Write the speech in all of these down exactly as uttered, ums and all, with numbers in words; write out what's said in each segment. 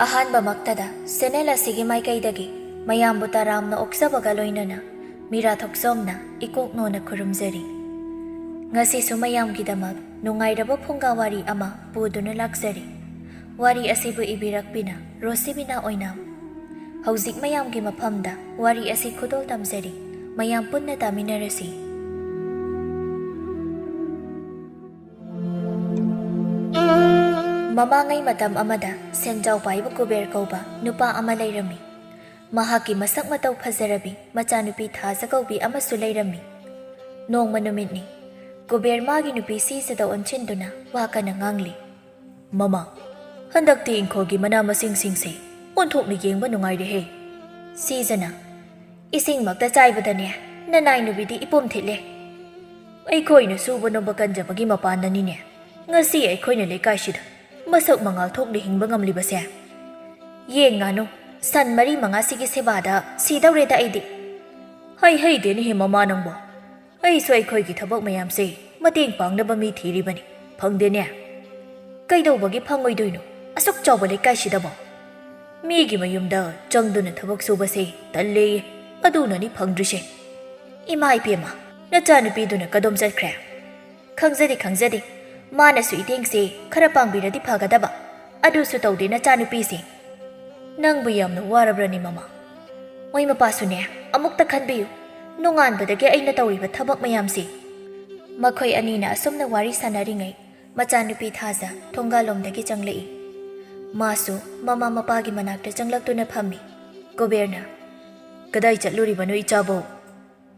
ꯑꯍꯥꯟꯕꯃꯛꯇꯗ channel ꯑꯁꯤꯒꯤ ꯃꯥꯏꯀꯩꯗꯒꯤ ꯃꯌꯥꯝꯕꯨ ꯇꯔꯥꯝꯅ ꯑꯣꯛꯆꯕꯒ ꯂꯣꯏꯅꯅ ꯃꯤꯔꯥ ꯊꯣꯛꯆꯣꯝꯅ ꯏꯀꯣꯛ ꯅꯣꯟꯅ ꯈꯨꯔꯨꯝꯖꯔꯤ꯫ ꯉꯁꯤꯁꯨ ꯃꯌꯥꯝꯒꯤꯗꯃꯛ ꯅꯨꯡꯉꯥꯏꯔꯕ ꯐꯨꯡꯒꯥ ꯋꯥꯔꯤ ꯑꯃ ꯄꯨꯗꯨꯅ ꯂꯥꯛꯆꯔꯤ꯫ ꯋꯥꯔꯤ ꯑꯁꯤꯕꯨ ꯏꯕꯤꯔꯛꯄꯤꯅ ꯔꯣꯁꯤꯕꯤꯅꯥ ꯑꯣꯏꯅꯥꯝ꯫ ꯍꯧꯖꯤꯛ ꯃꯌꯥꯝꯒꯤ ꯃꯐꯝꯗ ꯋꯥꯔꯤ ꯑꯁꯤ ꯈꯨꯗꯣꯜ ꯇꯝꯖꯔꯤ꯫ ꯃꯌꯥꯝ ꯄꯨꯟꯅ ꯇꯥꯃꯤꯟꯅꯔꯁꯤ꯫ ꯃꯃꯥꯡꯉꯩ ꯃꯇꯝ ꯑꯃꯗ ꯁꯦꯟꯖꯥꯎ ꯄꯥꯏꯕ ꯀꯨꯕꯦꯔ ꯀꯧꯕ ꯅꯨꯄꯥ ꯑꯃ ꯂꯩꯔꯝꯃꯤ꯫ ꯃꯍꯥꯛꯀꯤ ꯃꯁꯛ ꯃꯇꯧ ꯐꯖꯔꯕꯤ ꯃꯆꯥꯅꯨꯄꯤ ꯊꯥꯖ ꯀꯧꯕꯤ ꯑꯃꯁꯨ ꯂꯩꯔꯝꯃꯤ꯫ ꯅꯣꯡꯃ ꯅꯨꯃꯤꯠꯅꯤ꯫ ꯀꯨꯕꯦꯔ ꯃꯥꯒꯤ ꯅꯨꯄꯤ ꯁꯤꯖꯗ ꯑꯣꯟꯁꯤꯟꯗꯨꯅ ꯋꯥ ꯀꯟꯅ ꯉꯥꯡꯂꯤ꯫ "ꯃꯃꯥ, ꯍꯟꯗꯛꯇꯤ ꯏꯪꯈꯣꯜꯒꯤ ꯃꯅꯥ ꯃꯁꯤꯡꯁꯤꯡꯁꯦ ꯑꯣꯟꯊꯣꯛꯅ ꯌꯦꯡꯕ ꯅꯨꯡꯉꯥꯏꯔꯦꯍꯦ꯫" ꯁꯤꯖꯅ, "ꯏꯁꯤꯡꯃꯛꯇ ꯆꯥꯏꯕꯗꯅꯦ ꯅꯅꯥꯏ ꯅꯨꯄꯤꯗꯤ ꯏꯄꯨꯝ ꯊꯤꯠꯂꯦ꯫ ꯑꯩꯈꯣꯏꯅ ꯁꯨꯕ ꯅꯣꯝꯕ ꯀꯟꯖꯕꯒꯤ ꯃꯄꯥꯟꯗꯅꯤꯅꯦ ꯉꯁꯤ ꯑꯩꯈꯣꯏꯅ ꯂꯩꯀꯥꯏꯁꯤꯗ ꯃꯁꯛ ꯃꯉꯥꯜ ꯊꯣꯛꯅ ꯍꯤꯡꯕ ꯉꯝꯂꯤꯕꯁꯦ꯫ ꯌꯦꯟ ꯉꯥꯅꯨ, ꯁꯟ ꯃꯔꯤ ꯃꯉꯥꯁꯤꯒꯤ ꯁꯦꯕꯥꯗ ꯁꯤꯗꯧꯔꯦꯗ ꯑꯩꯗꯤ꯫" "ꯍꯩ ꯍꯩꯗꯦꯅꯦꯍꯦ ꯃꯃꯥ ꯅꯪꯕꯣ꯫ ꯑꯩꯁꯨ ꯑꯩꯈꯣꯏꯒꯤ ꯊꯕꯛ ꯃꯌꯥꯝꯁꯦ ꯃꯇꯦꯡ ꯄꯥꯡꯅꯕ ꯃꯤ ꯊꯤꯔꯤꯕꯅꯤ, ꯐꯪꯗꯦꯅꯦ꯫" "ꯀꯩꯗꯧꯕꯒꯤ ꯐꯪꯉꯣꯏꯗꯣꯏꯅꯣ? ꯑꯁꯨꯛ ꯆꯥꯎꯕ ꯂꯩꯀꯥꯏꯁꯤꯗꯕꯣ?" "ꯃꯤꯒꯤ ꯃꯌꯨꯝꯗ ꯆꯪꯗꯨꯅ ꯊꯕꯛ ꯁꯨꯕꯁꯦ ꯇꯜꯂꯦꯌꯦ, ꯑꯗꯨꯅꯅꯤ ꯐꯪꯗ꯭ꯔꯤꯁꯦ꯫" "ꯏꯃꯥ ꯏꯕꯦꯝꯃ, ꯅꯆꯥꯅꯨꯄꯤꯗꯨꯅ ꯀꯗꯣꯝ ꯆꯠꯈ꯭ꯔꯦ?" "ꯈꯪꯖꯗꯦ, ꯈꯪꯖꯗꯦ꯫ ꯃꯥꯅꯁꯨ ꯏꯇꯦꯡꯁꯦ ꯈꯔ ꯄꯥꯡꯕꯤꯔꯗꯤ ꯐꯒꯗꯕ꯫ ꯑꯗꯨꯁꯨ ꯇꯧꯗꯦ ꯅꯆꯥꯅꯨꯄꯤꯁꯦ꯫" "ꯅꯪꯕꯨ ꯌꯥꯝꯅ ꯋꯥꯔꯕ꯭ꯔꯅꯦ ꯃꯃꯥ?" "ꯃꯣꯏ ꯃꯄꯥꯁꯨꯅꯦ, ꯑꯃꯨꯛꯇ ꯈꯟꯕꯤꯌꯨ꯫ ꯅꯣꯡꯉꯥꯟꯕꯗꯒꯤ ꯑꯩꯅ ꯇꯧꯔꯤꯕ ꯊꯕꯛ ꯃꯌꯥꯝꯁꯦ꯫" ꯃꯈꯣꯏ ꯑꯅꯤꯅ ꯑꯁꯨꯝꯅ ꯋꯥꯔꯤ ꯁꯥꯟꯅꯔꯤꯉꯩ, ꯃꯆꯥꯅꯨꯄꯤ ꯊꯥꯖ ꯊꯣꯡꯒꯥꯜꯂꯣꯝꯗꯒꯤ ꯆꯪꯂꯛꯏ꯫ ꯃꯥꯁꯨ ꯃꯃꯥ ꯃꯄꯥꯒꯤ ꯃꯅꯥꯛꯇ ꯆꯪꯂꯛꯇꯨꯅ ꯐꯝꯃꯤ꯫ ꯀꯨꯕꯦꯔꯅ, "ꯀꯗꯥꯏ ꯆꯠꯂꯨꯔꯤꯕꯅꯣ ꯏꯆꯥꯕꯣ?"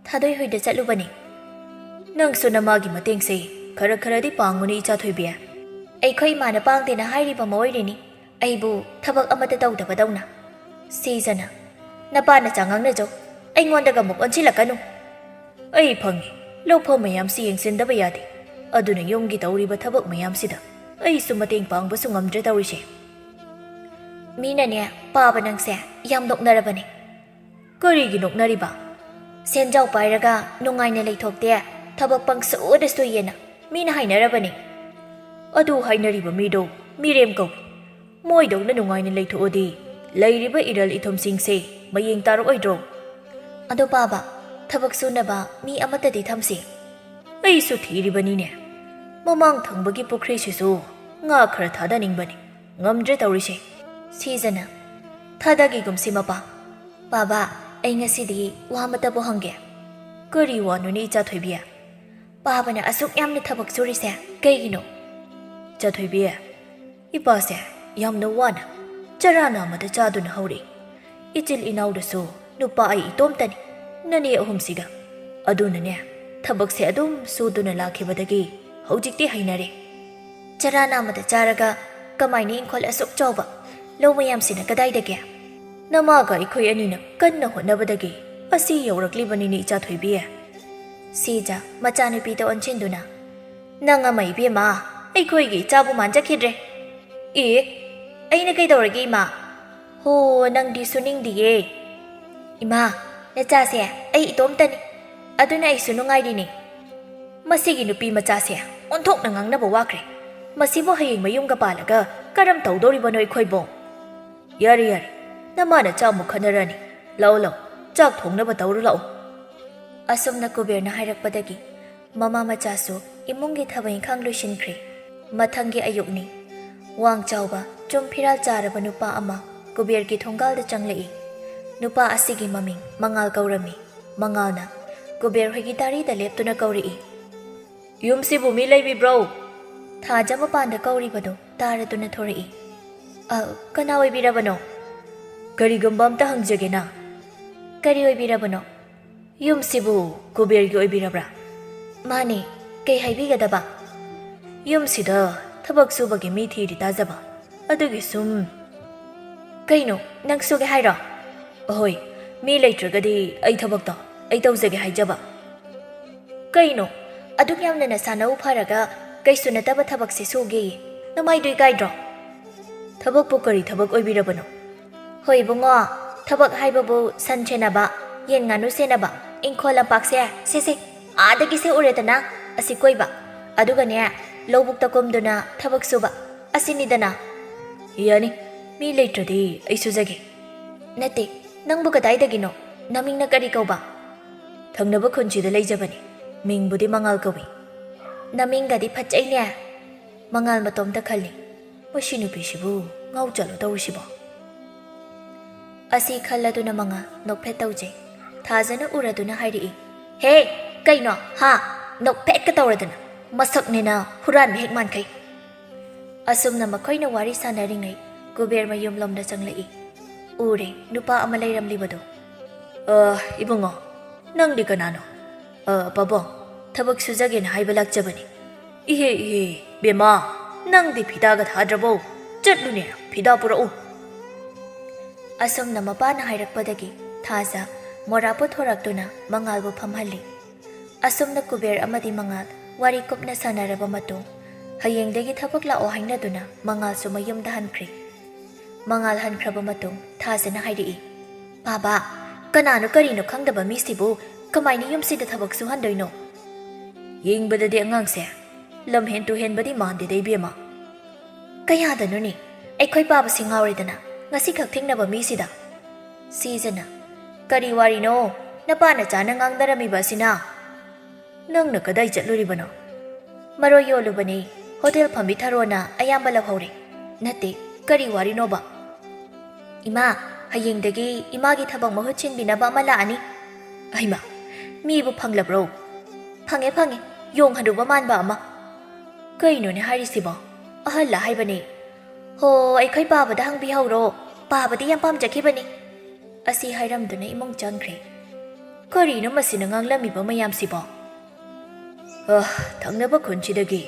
"ꯊꯥꯗꯣꯏ ꯍꯣꯏꯗ ꯆꯠꯂꯨꯕꯅꯤ꯫" "ꯅꯪꯁꯨ ꯅꯃꯥꯒꯤ ꯃꯇꯦꯡꯁꯦ ꯈꯔ ꯈꯔꯗꯤ ꯄꯥꯡꯉꯨꯅꯦ ꯏꯆꯥ ꯊꯣꯏꯕꯤ꯫" "ꯑꯩꯈꯣꯏ ꯏꯃꯥꯅ ꯄꯥꯡꯗꯦꯅ ꯍꯥꯏꯔꯤꯕ ꯃꯑꯣꯏꯔꯤꯅꯤ꯫ ꯑꯩꯕꯨ ꯊꯕꯛ ꯑꯃꯠꯇ ꯇꯧꯗꯕꯗꯧꯅ꯫" ꯁꯤꯖꯅ, "ꯅꯄꯥ ꯅꯆꯥ ꯉꯥꯡꯅꯖꯧ, ꯑꯩꯉꯣꯟꯗꯒ ꯑꯃꯨꯛ ꯑꯣꯟꯁꯤꯜꯂꯛꯀꯅꯨ꯫" "ꯑꯩ ꯐꯪꯉꯤ, ꯂꯧꯐꯝ ꯃꯌꯥꯝꯁꯤ ꯌꯦꯡꯁꯤꯟꯗꯕ ꯌꯥꯗꯦ꯫ ꯑꯗꯨꯅ ꯌꯨꯝꯒꯤ ꯇꯧꯔꯤꯕ ꯊꯕꯛ ꯃꯌꯥꯝꯁꯤꯗ ꯑꯩꯁꯨ ꯃꯇꯦꯡ ꯄꯥꯡꯕꯁꯨ ꯉꯝꯗ꯭ꯔꯦ ꯇꯧꯔꯤꯁꯦ꯫" "ꯃꯤꯅꯅꯦ, ꯄꯥꯕ ꯅꯪꯁꯦ ꯌꯥꯝ ꯅꯣꯛꯅꯔꯕꯅꯦ꯫" "ꯀꯔꯤꯒꯤ ꯅꯣꯛꯅꯔꯤꯕ?" "ꯁꯦꯟꯖꯥꯎ ꯄꯥꯏꯔꯒ ꯅꯨꯡꯉꯥꯏꯅ ꯂꯩꯊꯣꯛꯇꯦ, ꯊꯕꯛ ꯄꯪꯁꯨꯗ ꯁꯨꯏꯌꯦꯅ ꯃꯤꯅ ꯍꯥꯏꯅꯔꯕꯅꯦ꯫" "ꯑꯗꯨ ꯍꯥꯏꯅꯔꯤꯕ ꯃꯤꯗꯣ ꯃꯤꯔꯦꯝ ꯀꯧꯏ꯫ ꯃꯣꯏꯗꯧꯅ ꯅꯨꯡꯉꯥꯏꯅ ꯂꯩꯊꯣꯛꯑꯗꯤ ꯂꯩꯔꯤꯕ ꯏꯔꯜ ꯏꯊꯨꯝꯁꯤꯡꯁꯦ ꯃꯌꯦꯡ ꯇꯥꯔꯛꯑꯣꯏꯗ꯭ꯔꯣ? ꯑꯗꯣ ꯄꯥꯕ, ꯊꯕꯛ ꯁꯨꯅꯕ ꯃꯤ ꯑꯃꯠꯇꯗꯤ ꯊꯝꯁꯤ꯫ ꯑꯩꯁꯨ ꯊꯤꯔꯤꯕꯅꯤꯅꯦ꯫ ꯃꯃꯥꯡ ꯊꯪꯕꯒꯤ ꯄꯨꯈ꯭ꯔꯤꯁꯤꯁꯨ ꯉꯥ ꯈꯔ ꯊꯥꯗꯅꯤꯡꯕꯅꯤ꯫ ꯉꯝꯗ꯭ꯔꯦ ꯇꯧꯔꯤꯁꯦ꯫ ꯁꯤꯖꯅ, ꯊꯥꯗꯒꯤꯒꯨꯝꯁꯤ ꯃꯄꯥ꯫ ꯄꯥꯕ, ꯑꯩ ꯉꯁꯤꯗꯤ ꯋꯥ ꯑꯃꯇꯕꯨ ꯍꯪꯒꯦ꯫ ꯀꯔꯤ ꯋꯥꯅꯣꯅꯦ ꯏꯆꯥ ꯊꯣꯏꯕꯤ? ꯄꯥꯕꯅ ꯑꯁꯨꯛ ꯌꯥꯝꯅ ꯊꯕꯛ ꯁꯨꯔꯤꯁꯦ ꯀꯩꯒꯤꯅꯣ? ꯏꯆꯥ ꯊꯣꯏꯕꯤ, ꯏꯄꯥꯁꯦ ꯌꯥꯝꯅ ꯋꯥꯅ ꯆꯔꯥ ꯅꯥꯝꯃꯗ ꯆꯥꯗꯨꯅ ꯍꯧꯔꯛꯏ꯫ ꯏꯆꯤꯜ ꯏꯅꯥꯎꯗꯁꯨ ꯅꯨꯄꯥ ꯑꯩ ꯏꯇꯣꯝꯇꯅꯤ, ꯅꯅꯦ ꯑꯍꯨꯝꯁꯤꯒ꯫ ꯑꯗꯨꯅꯅꯦ, ꯊꯕꯛꯁꯦ ꯑꯗꯨꯝ ꯁꯨꯗꯨꯅ ꯂꯥꯛꯈꯤꯕꯗꯒꯤ ꯍꯧꯖꯤꯛꯇꯤ ꯍꯩꯅꯔꯦ꯫ ꯆꯔꯥ ꯅꯥꯝꯃꯗ ꯆꯥꯔꯒ ꯀꯃꯥꯏꯅ ꯏꯪꯈꯣꯜ ꯑꯁꯨꯛ ꯆꯥꯎꯕ, ꯂꯧ ꯃꯌꯥꯝꯁꯤꯅ ꯀꯗꯥꯏꯗꯒꯤ? ꯅꯃꯥꯒ ꯑꯩꯈꯣꯏ ꯑꯅꯤꯅ ꯀꯟꯅ ꯍꯣꯠꯅꯕꯗꯒꯤ ꯑꯁꯤ ꯌꯧꯔꯛꯂꯤꯕꯅꯤꯅꯦ ꯏꯆꯥ ꯊꯣꯏꯕꯤ꯫ ꯁꯤꯖ ꯃꯆꯥꯅꯨꯄꯤꯗ ꯑꯣꯟꯁꯤꯟꯗꯨꯅ, "ꯅꯪ ꯑꯃ ꯏꯕꯦꯝꯃ, ꯑꯩꯈꯣꯏꯒꯤ ꯏꯆꯥꯕꯨ ꯃꯥꯟꯖꯈꯤꯗ꯭ꯔꯦ꯫ ꯑꯦ, ꯑꯩꯅ ꯀꯩꯗꯧꯔꯒꯦ ꯏꯃꯥ?" "ꯍꯣ, ꯅꯪꯗꯤ ꯁꯨꯅꯤꯡꯗꯤꯌꯦ꯫ ꯏꯃꯥ, ꯅꯆꯥꯁꯦ ꯑꯩ ꯏꯇꯣꯝꯇꯅꯤ, ꯑꯗꯨꯅ ꯑꯩꯁꯨ ꯅꯨꯡꯉꯥꯏꯔꯤꯅꯦ꯫ ꯃꯁꯤꯒꯤ ꯅꯨꯄꯤ ꯃꯆꯥꯁꯦ ꯑꯣꯟꯊꯣꯛꯅ ꯉꯥꯡꯅꯕ ꯋꯥꯈ꯭ꯔꯦ꯫ ꯃꯁꯤꯕꯨ ꯍꯌꯦꯡ ꯃꯌꯨꯝꯒ ꯄꯥꯜꯂꯒ ꯀꯔꯝ ꯇꯧꯗꯧꯔꯤꯕꯅꯣ ꯑꯩꯈꯣꯏꯕꯣ?" "ꯌꯥꯔꯦ, ꯌꯥꯔꯦ, ꯅꯃꯥꯅ ꯆꯥꯛ ꯑꯃꯨꯛ ꯈꯟꯅꯔꯅꯤ꯫ ꯂꯥꯛꯑꯣ, ꯂꯥꯛꯑꯣ, ꯆꯥꯛ ꯊꯣꯡꯅꯕ ꯇꯧꯔꯨ ꯂꯥꯛꯑꯣ꯫" ꯑꯁꯨꯝꯅ ꯀꯨꯕꯦꯔꯅ ꯍꯥꯏꯔꯛꯄꯗꯒꯤ ꯃꯃꯥ ꯃꯆꯥꯁꯨ ꯏꯃꯨꯡꯒꯤ ꯊꯕꯛ ꯏꯪꯈꯥꯡ ꯂꯣꯏꯁꯤꯟꯈ꯭ꯔꯦ꯫ ꯃꯊꯪꯒꯤ ꯑꯌꯨꯛꯅꯤ꯫ ꯋꯥꯡ ꯆꯥꯎꯕ, ꯆꯨꯝ ꯐꯤꯔꯥꯜ ꯆꯥꯔꯕ ꯅꯨꯄꯥ ꯑꯃ ꯀꯨꯕꯦꯔꯒꯤ ꯊꯣꯡꯒꯥꯜꯗ ꯆꯪꯂꯛꯏ꯫ ꯅꯨꯄꯥ ꯑꯁꯤꯒꯤ ꯃꯃꯤꯡ ꯃꯉꯥꯜ ꯀꯧꯔꯝꯃꯤ꯫ ꯃꯉꯥꯜꯅ ꯀꯨꯕꯦꯔ ꯍꯣꯏꯒꯤ ꯇꯥꯔꯤꯗ ꯂꯦꯞꯇꯨꯅ ꯀꯧꯔꯛꯏ꯫ "ꯌꯨꯝꯁꯤꯕꯨ ꯃꯤ ꯂꯩꯕꯤꯕ꯭ꯔꯣ?" ꯊꯥꯖ ꯃꯄꯥꯟꯗ ꯀꯧꯔꯤꯕꯗꯨ ꯇꯥꯔꯗꯨꯅ ꯊꯣꯔꯛꯏ꯫ "ꯑ, ꯀꯅꯥ ꯑꯣꯏꯕꯤꯔꯕꯅꯣ?" "ꯀꯔꯤꯒꯨꯝꯕ ꯑꯝꯇ ꯍꯪꯖꯒꯦꯅ꯫" "ꯀꯔꯤ ꯑꯣꯏꯕꯤꯔꯕꯅꯣ?" "ꯌꯨꯝꯁꯤꯕꯨ ꯀꯨꯕꯦꯔꯒꯤ ꯑꯣꯏꯕꯤꯔꯕ꯭ꯔꯥ?" "ꯃꯥꯅꯦ, ꯀꯩ ꯍꯥꯏꯕꯤꯒꯗꯕ?" "ꯌꯨꯝꯁꯤꯗ ꯊꯕꯛ ꯁꯨꯕꯒꯤ ꯃꯤ ꯊꯤꯔꯤ ꯇꯥꯖꯕ, ꯑꯗꯨꯒꯤ ꯁꯨꯝ꯫" "ꯀꯩꯅꯣ, ꯅꯪ ꯁꯨꯒꯦ ꯍꯥꯏꯔꯣ?" "ꯑꯍꯣꯏ, ꯃꯤ ꯂꯩꯇ꯭ꯔꯒꯗꯤ ꯑꯩ ꯊꯕꯛꯇꯣ ꯑꯩ ꯇꯧꯖꯒꯦ ꯍꯥꯏꯖꯕ꯫" "ꯀꯩꯅꯣ, ꯑꯗꯨꯛ ꯌꯥꯝꯅ ꯅꯁꯥ ꯅꯎ ꯐꯔꯒ ꯀꯩꯁꯨ ꯅꯠꯇꯕ ꯊꯕꯛꯁꯦ ꯁꯨꯒꯦꯌꯦ? ꯅꯃꯥꯏꯗꯨ ꯏꯀꯥꯏꯗ꯭ꯔꯣ?" "ꯊꯕꯛꯄꯨ ꯀꯔꯤ ꯊꯕꯛ ꯑꯣꯏꯕꯤꯔꯕꯅꯣ?" "ꯍꯣꯏ ꯏꯕꯨꯡꯉꯣ, ꯊꯕꯛ ꯍꯥꯏꯕꯕꯨ ꯁꯟ ꯁꯦꯟꯅꯕ, ꯌꯦꯟ ꯉꯥꯅꯨ ꯁꯦꯟꯅꯕ, ꯏꯪꯈꯣꯜ ꯂꯝꯄꯥꯛꯁꯦ, ꯁꯦ ꯁꯦ, ꯑꯥꯗꯒꯤꯁꯦ ꯎꯔꯦꯗꯅ, ꯑꯁꯤ ꯀꯣꯏꯕ, ꯑꯗꯨꯒꯅꯦ, ꯂꯧꯕꯨꯛꯇ ꯀꯨꯝꯗꯨꯅ ꯊꯕꯛ ꯁꯨꯕ, ꯑꯁꯤꯅꯤꯗꯅ꯫" "ꯌꯥꯅꯤ, ꯃꯤ ꯂꯩꯇ꯭ꯔꯗꯤ ꯑꯩ ꯁꯨꯖꯒꯦ꯫" "ꯅꯠꯇꯦ, ꯅꯪꯕꯨ ꯀꯗꯥꯏꯗꯒꯤꯅꯣ? ꯅꯃꯤꯡꯅ ꯀꯔꯤ ꯀꯧꯕ?" "ꯊꯪꯅꯕ ꯈꯨꯟꯁꯤꯗ ꯂꯩꯖꯕꯅꯤ꯫ ꯃꯤꯡꯕꯨꯗꯤ ꯃꯉꯥꯜ ꯀꯧꯏ꯫" "ꯅꯃꯤꯡꯒꯗꯤ ꯐꯖꯩꯅꯦ꯫" ꯃꯉꯥꯜ ꯃꯇꯣꯝꯇ ꯈꯜꯂꯤ, "ꯃꯁꯤ ꯅꯨꯄꯤꯁꯤꯕꯨ ꯉꯥꯎ ꯆꯠꯂꯣ ꯇꯧꯔꯤꯁꯤꯕꯣ?" ꯑꯁꯤ ꯈꯜꯂꯗꯨꯅ ꯃꯉꯥꯜ ꯅꯣꯛꯐꯦꯠ ꯇꯧꯖꯩ꯫ ꯊꯥꯖꯅ ꯎꯔꯗꯨꯅ ꯍꯥꯏꯔꯛꯏ, "ꯍꯦ, ꯀꯩꯅꯣ ꯍꯥ? ꯅꯣꯛꯐꯦꯠꯀ ꯇꯧꯔꯗꯅ, ꯃꯁꯛꯅꯦꯅ ꯍꯨꯔꯥꯟꯕ ꯍꯦꯛ ꯃꯥꯟꯈꯩ꯫" ꯑꯁꯨꯝꯅ ꯃꯈꯣꯏꯅ ꯋꯥꯔꯤ ꯁꯥꯟꯅꯔꯤꯉꯩ ꯀꯨꯕꯦꯔ ꯃꯌꯨꯝꯂꯣꯝꯗ ꯆꯪꯂꯛꯏ꯫ ꯎꯔꯦ, ꯅꯨꯄꯥ ꯑꯃ ꯂꯩꯔꯝꯂꯤꯕꯗꯣ꯫ "ꯑ, ꯏꯕꯨꯡꯉꯣ, ꯅꯪꯗꯤ ꯀꯅꯥꯅꯣ?" "ꯑ, ꯄꯥꯕꯨꯡ, ꯊꯕꯛ ꯁꯨꯖꯒꯦꯅ ꯍꯥꯏꯕ ꯂꯥꯛꯆꯕꯅꯤ꯫" "ꯏꯍꯦ, ꯏꯍꯦ, ꯕꯦꯝꯃ, ꯅꯪꯗꯤ ꯐꯤꯗꯥꯒ ꯊꯥꯗ꯭ꯔꯕꯣ? ꯆꯠꯂꯨꯅꯦ, ꯐꯤꯗꯥ ꯄꯨꯔꯛꯎ꯫" ꯑꯁꯨꯝꯅ ꯃꯄꯥꯅ ꯍꯥꯏꯔꯛꯄꯗꯒꯤ ꯊꯥꯖ ꯃꯣꯔꯥ ꯄꯨꯊꯣꯔꯛꯇꯨꯅ ꯃꯉꯥꯜꯕꯨ ꯐꯝꯍꯜꯂꯤ꯫ ꯑꯁꯨꯝꯅ ꯀꯨꯕꯦꯔ ꯑꯃꯗꯤ ꯃꯉꯥꯜ ꯋꯥꯔꯤ ꯀꯨꯞꯅ ꯁꯥꯟꯅꯔꯕ ꯃꯇꯨꯡ, ꯍꯌꯦꯡꯗꯒꯤ ꯊꯕꯛ ꯂꯥꯛꯑꯣ ꯍꯥꯏꯅꯗꯨꯅ ꯃꯉꯥꯜꯁꯨ ꯃꯌꯨꯝꯗ ꯍꯟꯈ꯭ꯔꯦ꯫ ꯃꯉꯥꯜ ꯍꯟꯈ꯭ꯔꯕ ꯃꯇꯨꯡ ꯊꯥꯖꯅ ꯍꯥꯏꯔꯛꯏ, "ꯕꯥꯕꯥ, ꯀꯅꯥꯅꯣ ꯀꯔꯤꯅꯣ ꯈꯪꯗꯕ ꯃꯤꯁꯤꯕꯨ ꯀꯃꯥꯏꯅ ꯌꯨꯝꯁꯤꯗ ꯊꯕꯛ ꯁꯨꯍꯟꯗꯣꯏꯅꯣ?" "ꯌꯦꯡꯕꯗꯗꯤ ꯑꯉꯥꯡꯁꯦ ꯂꯝ ꯍꯦꯟ ꯇꯨ ꯍꯦꯟꯕꯗꯤ ꯃꯥꯟꯗꯦꯗ, ꯏꯕꯦꯝꯃ꯫" "ꯀꯌꯥꯗꯅꯣꯅꯦ? ꯑꯩꯈꯣꯏ ꯄꯥꯕꯁꯤ ꯉꯥꯎꯔꯦꯗꯅ, ꯉꯁꯤꯈꯛ ꯊꯦꯡꯅꯕ ꯃꯤꯁꯤꯗ꯫" ꯁꯤꯖꯅ, "ꯀꯔꯤ ꯋꯥꯔꯤꯅꯣ ꯅꯄꯥ ꯅꯆꯥꯅ ꯉꯥꯡꯅꯔꯝꯃꯤꯕ ꯑꯁꯤꯅ?" "ꯅꯪꯅ ꯀꯗꯥꯏ ꯆꯠꯂꯨꯔꯤꯕꯅꯣ?" "ꯃꯔꯣꯏ ꯌꯣꯜꯂꯨꯕꯅꯦ꯫ ꯍꯣꯇꯦꯜ ꯐꯝꯕꯤ ꯊꯔꯣꯅ ꯑꯌꯥꯝꯕ ꯂꯧꯍꯧꯔꯦ꯫ ꯅꯠꯇꯦ, ꯀꯔꯤ ꯋꯥꯔꯤꯅꯣꯕ?" "ꯏꯃꯥ, ꯍꯌꯦꯡꯗꯒꯤ ꯏꯃꯥꯒꯤ ꯊꯕꯛ ꯃꯍꯨꯠ ꯁꯤꯟꯕꯤꯅꯕ ꯑꯃ ꯂꯥꯛꯑꯅꯤ꯫" "ꯑꯩꯃ, ꯃꯤꯕꯨ ꯐꯪꯂꯕ꯭ꯔꯣ?" "ꯐꯪꯉꯦ, ꯐꯪꯉꯦ꯫ ꯌꯣꯡ ꯍꯅꯨꯕ ꯃꯥꯟꯕ ꯑꯃ꯫" "ꯀꯩꯅꯣꯅꯦ ꯍꯥꯏꯔꯤꯁꯤꯕꯣ? ꯑꯍꯜꯂ ꯍꯥꯏꯕꯅꯦ꯫" "ꯍꯣ, ꯑꯩꯈꯣꯏ ꯄꯥꯕꯗ ꯍꯪꯕꯤꯍꯧꯔꯣ꯫ ꯄꯥꯕꯗꯤ ꯌꯥꯝ ꯄꯥꯝꯖꯈꯤꯕꯅꯤ꯫" ꯑꯁꯤ ꯍꯥꯏꯔꯝꯗꯨꯅ ꯏꯃꯨꯡ ꯆꯪꯈ꯭ꯔꯦ꯫ "ꯀꯔꯤꯅꯣ ꯃꯁꯤꯅ ꯉꯥꯡꯂꯝꯃꯤꯕ ꯃꯌꯥꯝꯁꯤꯕꯣ?" "ꯑ, ꯊꯪꯅꯕ ꯈꯨꯟꯁꯤꯗꯒꯤ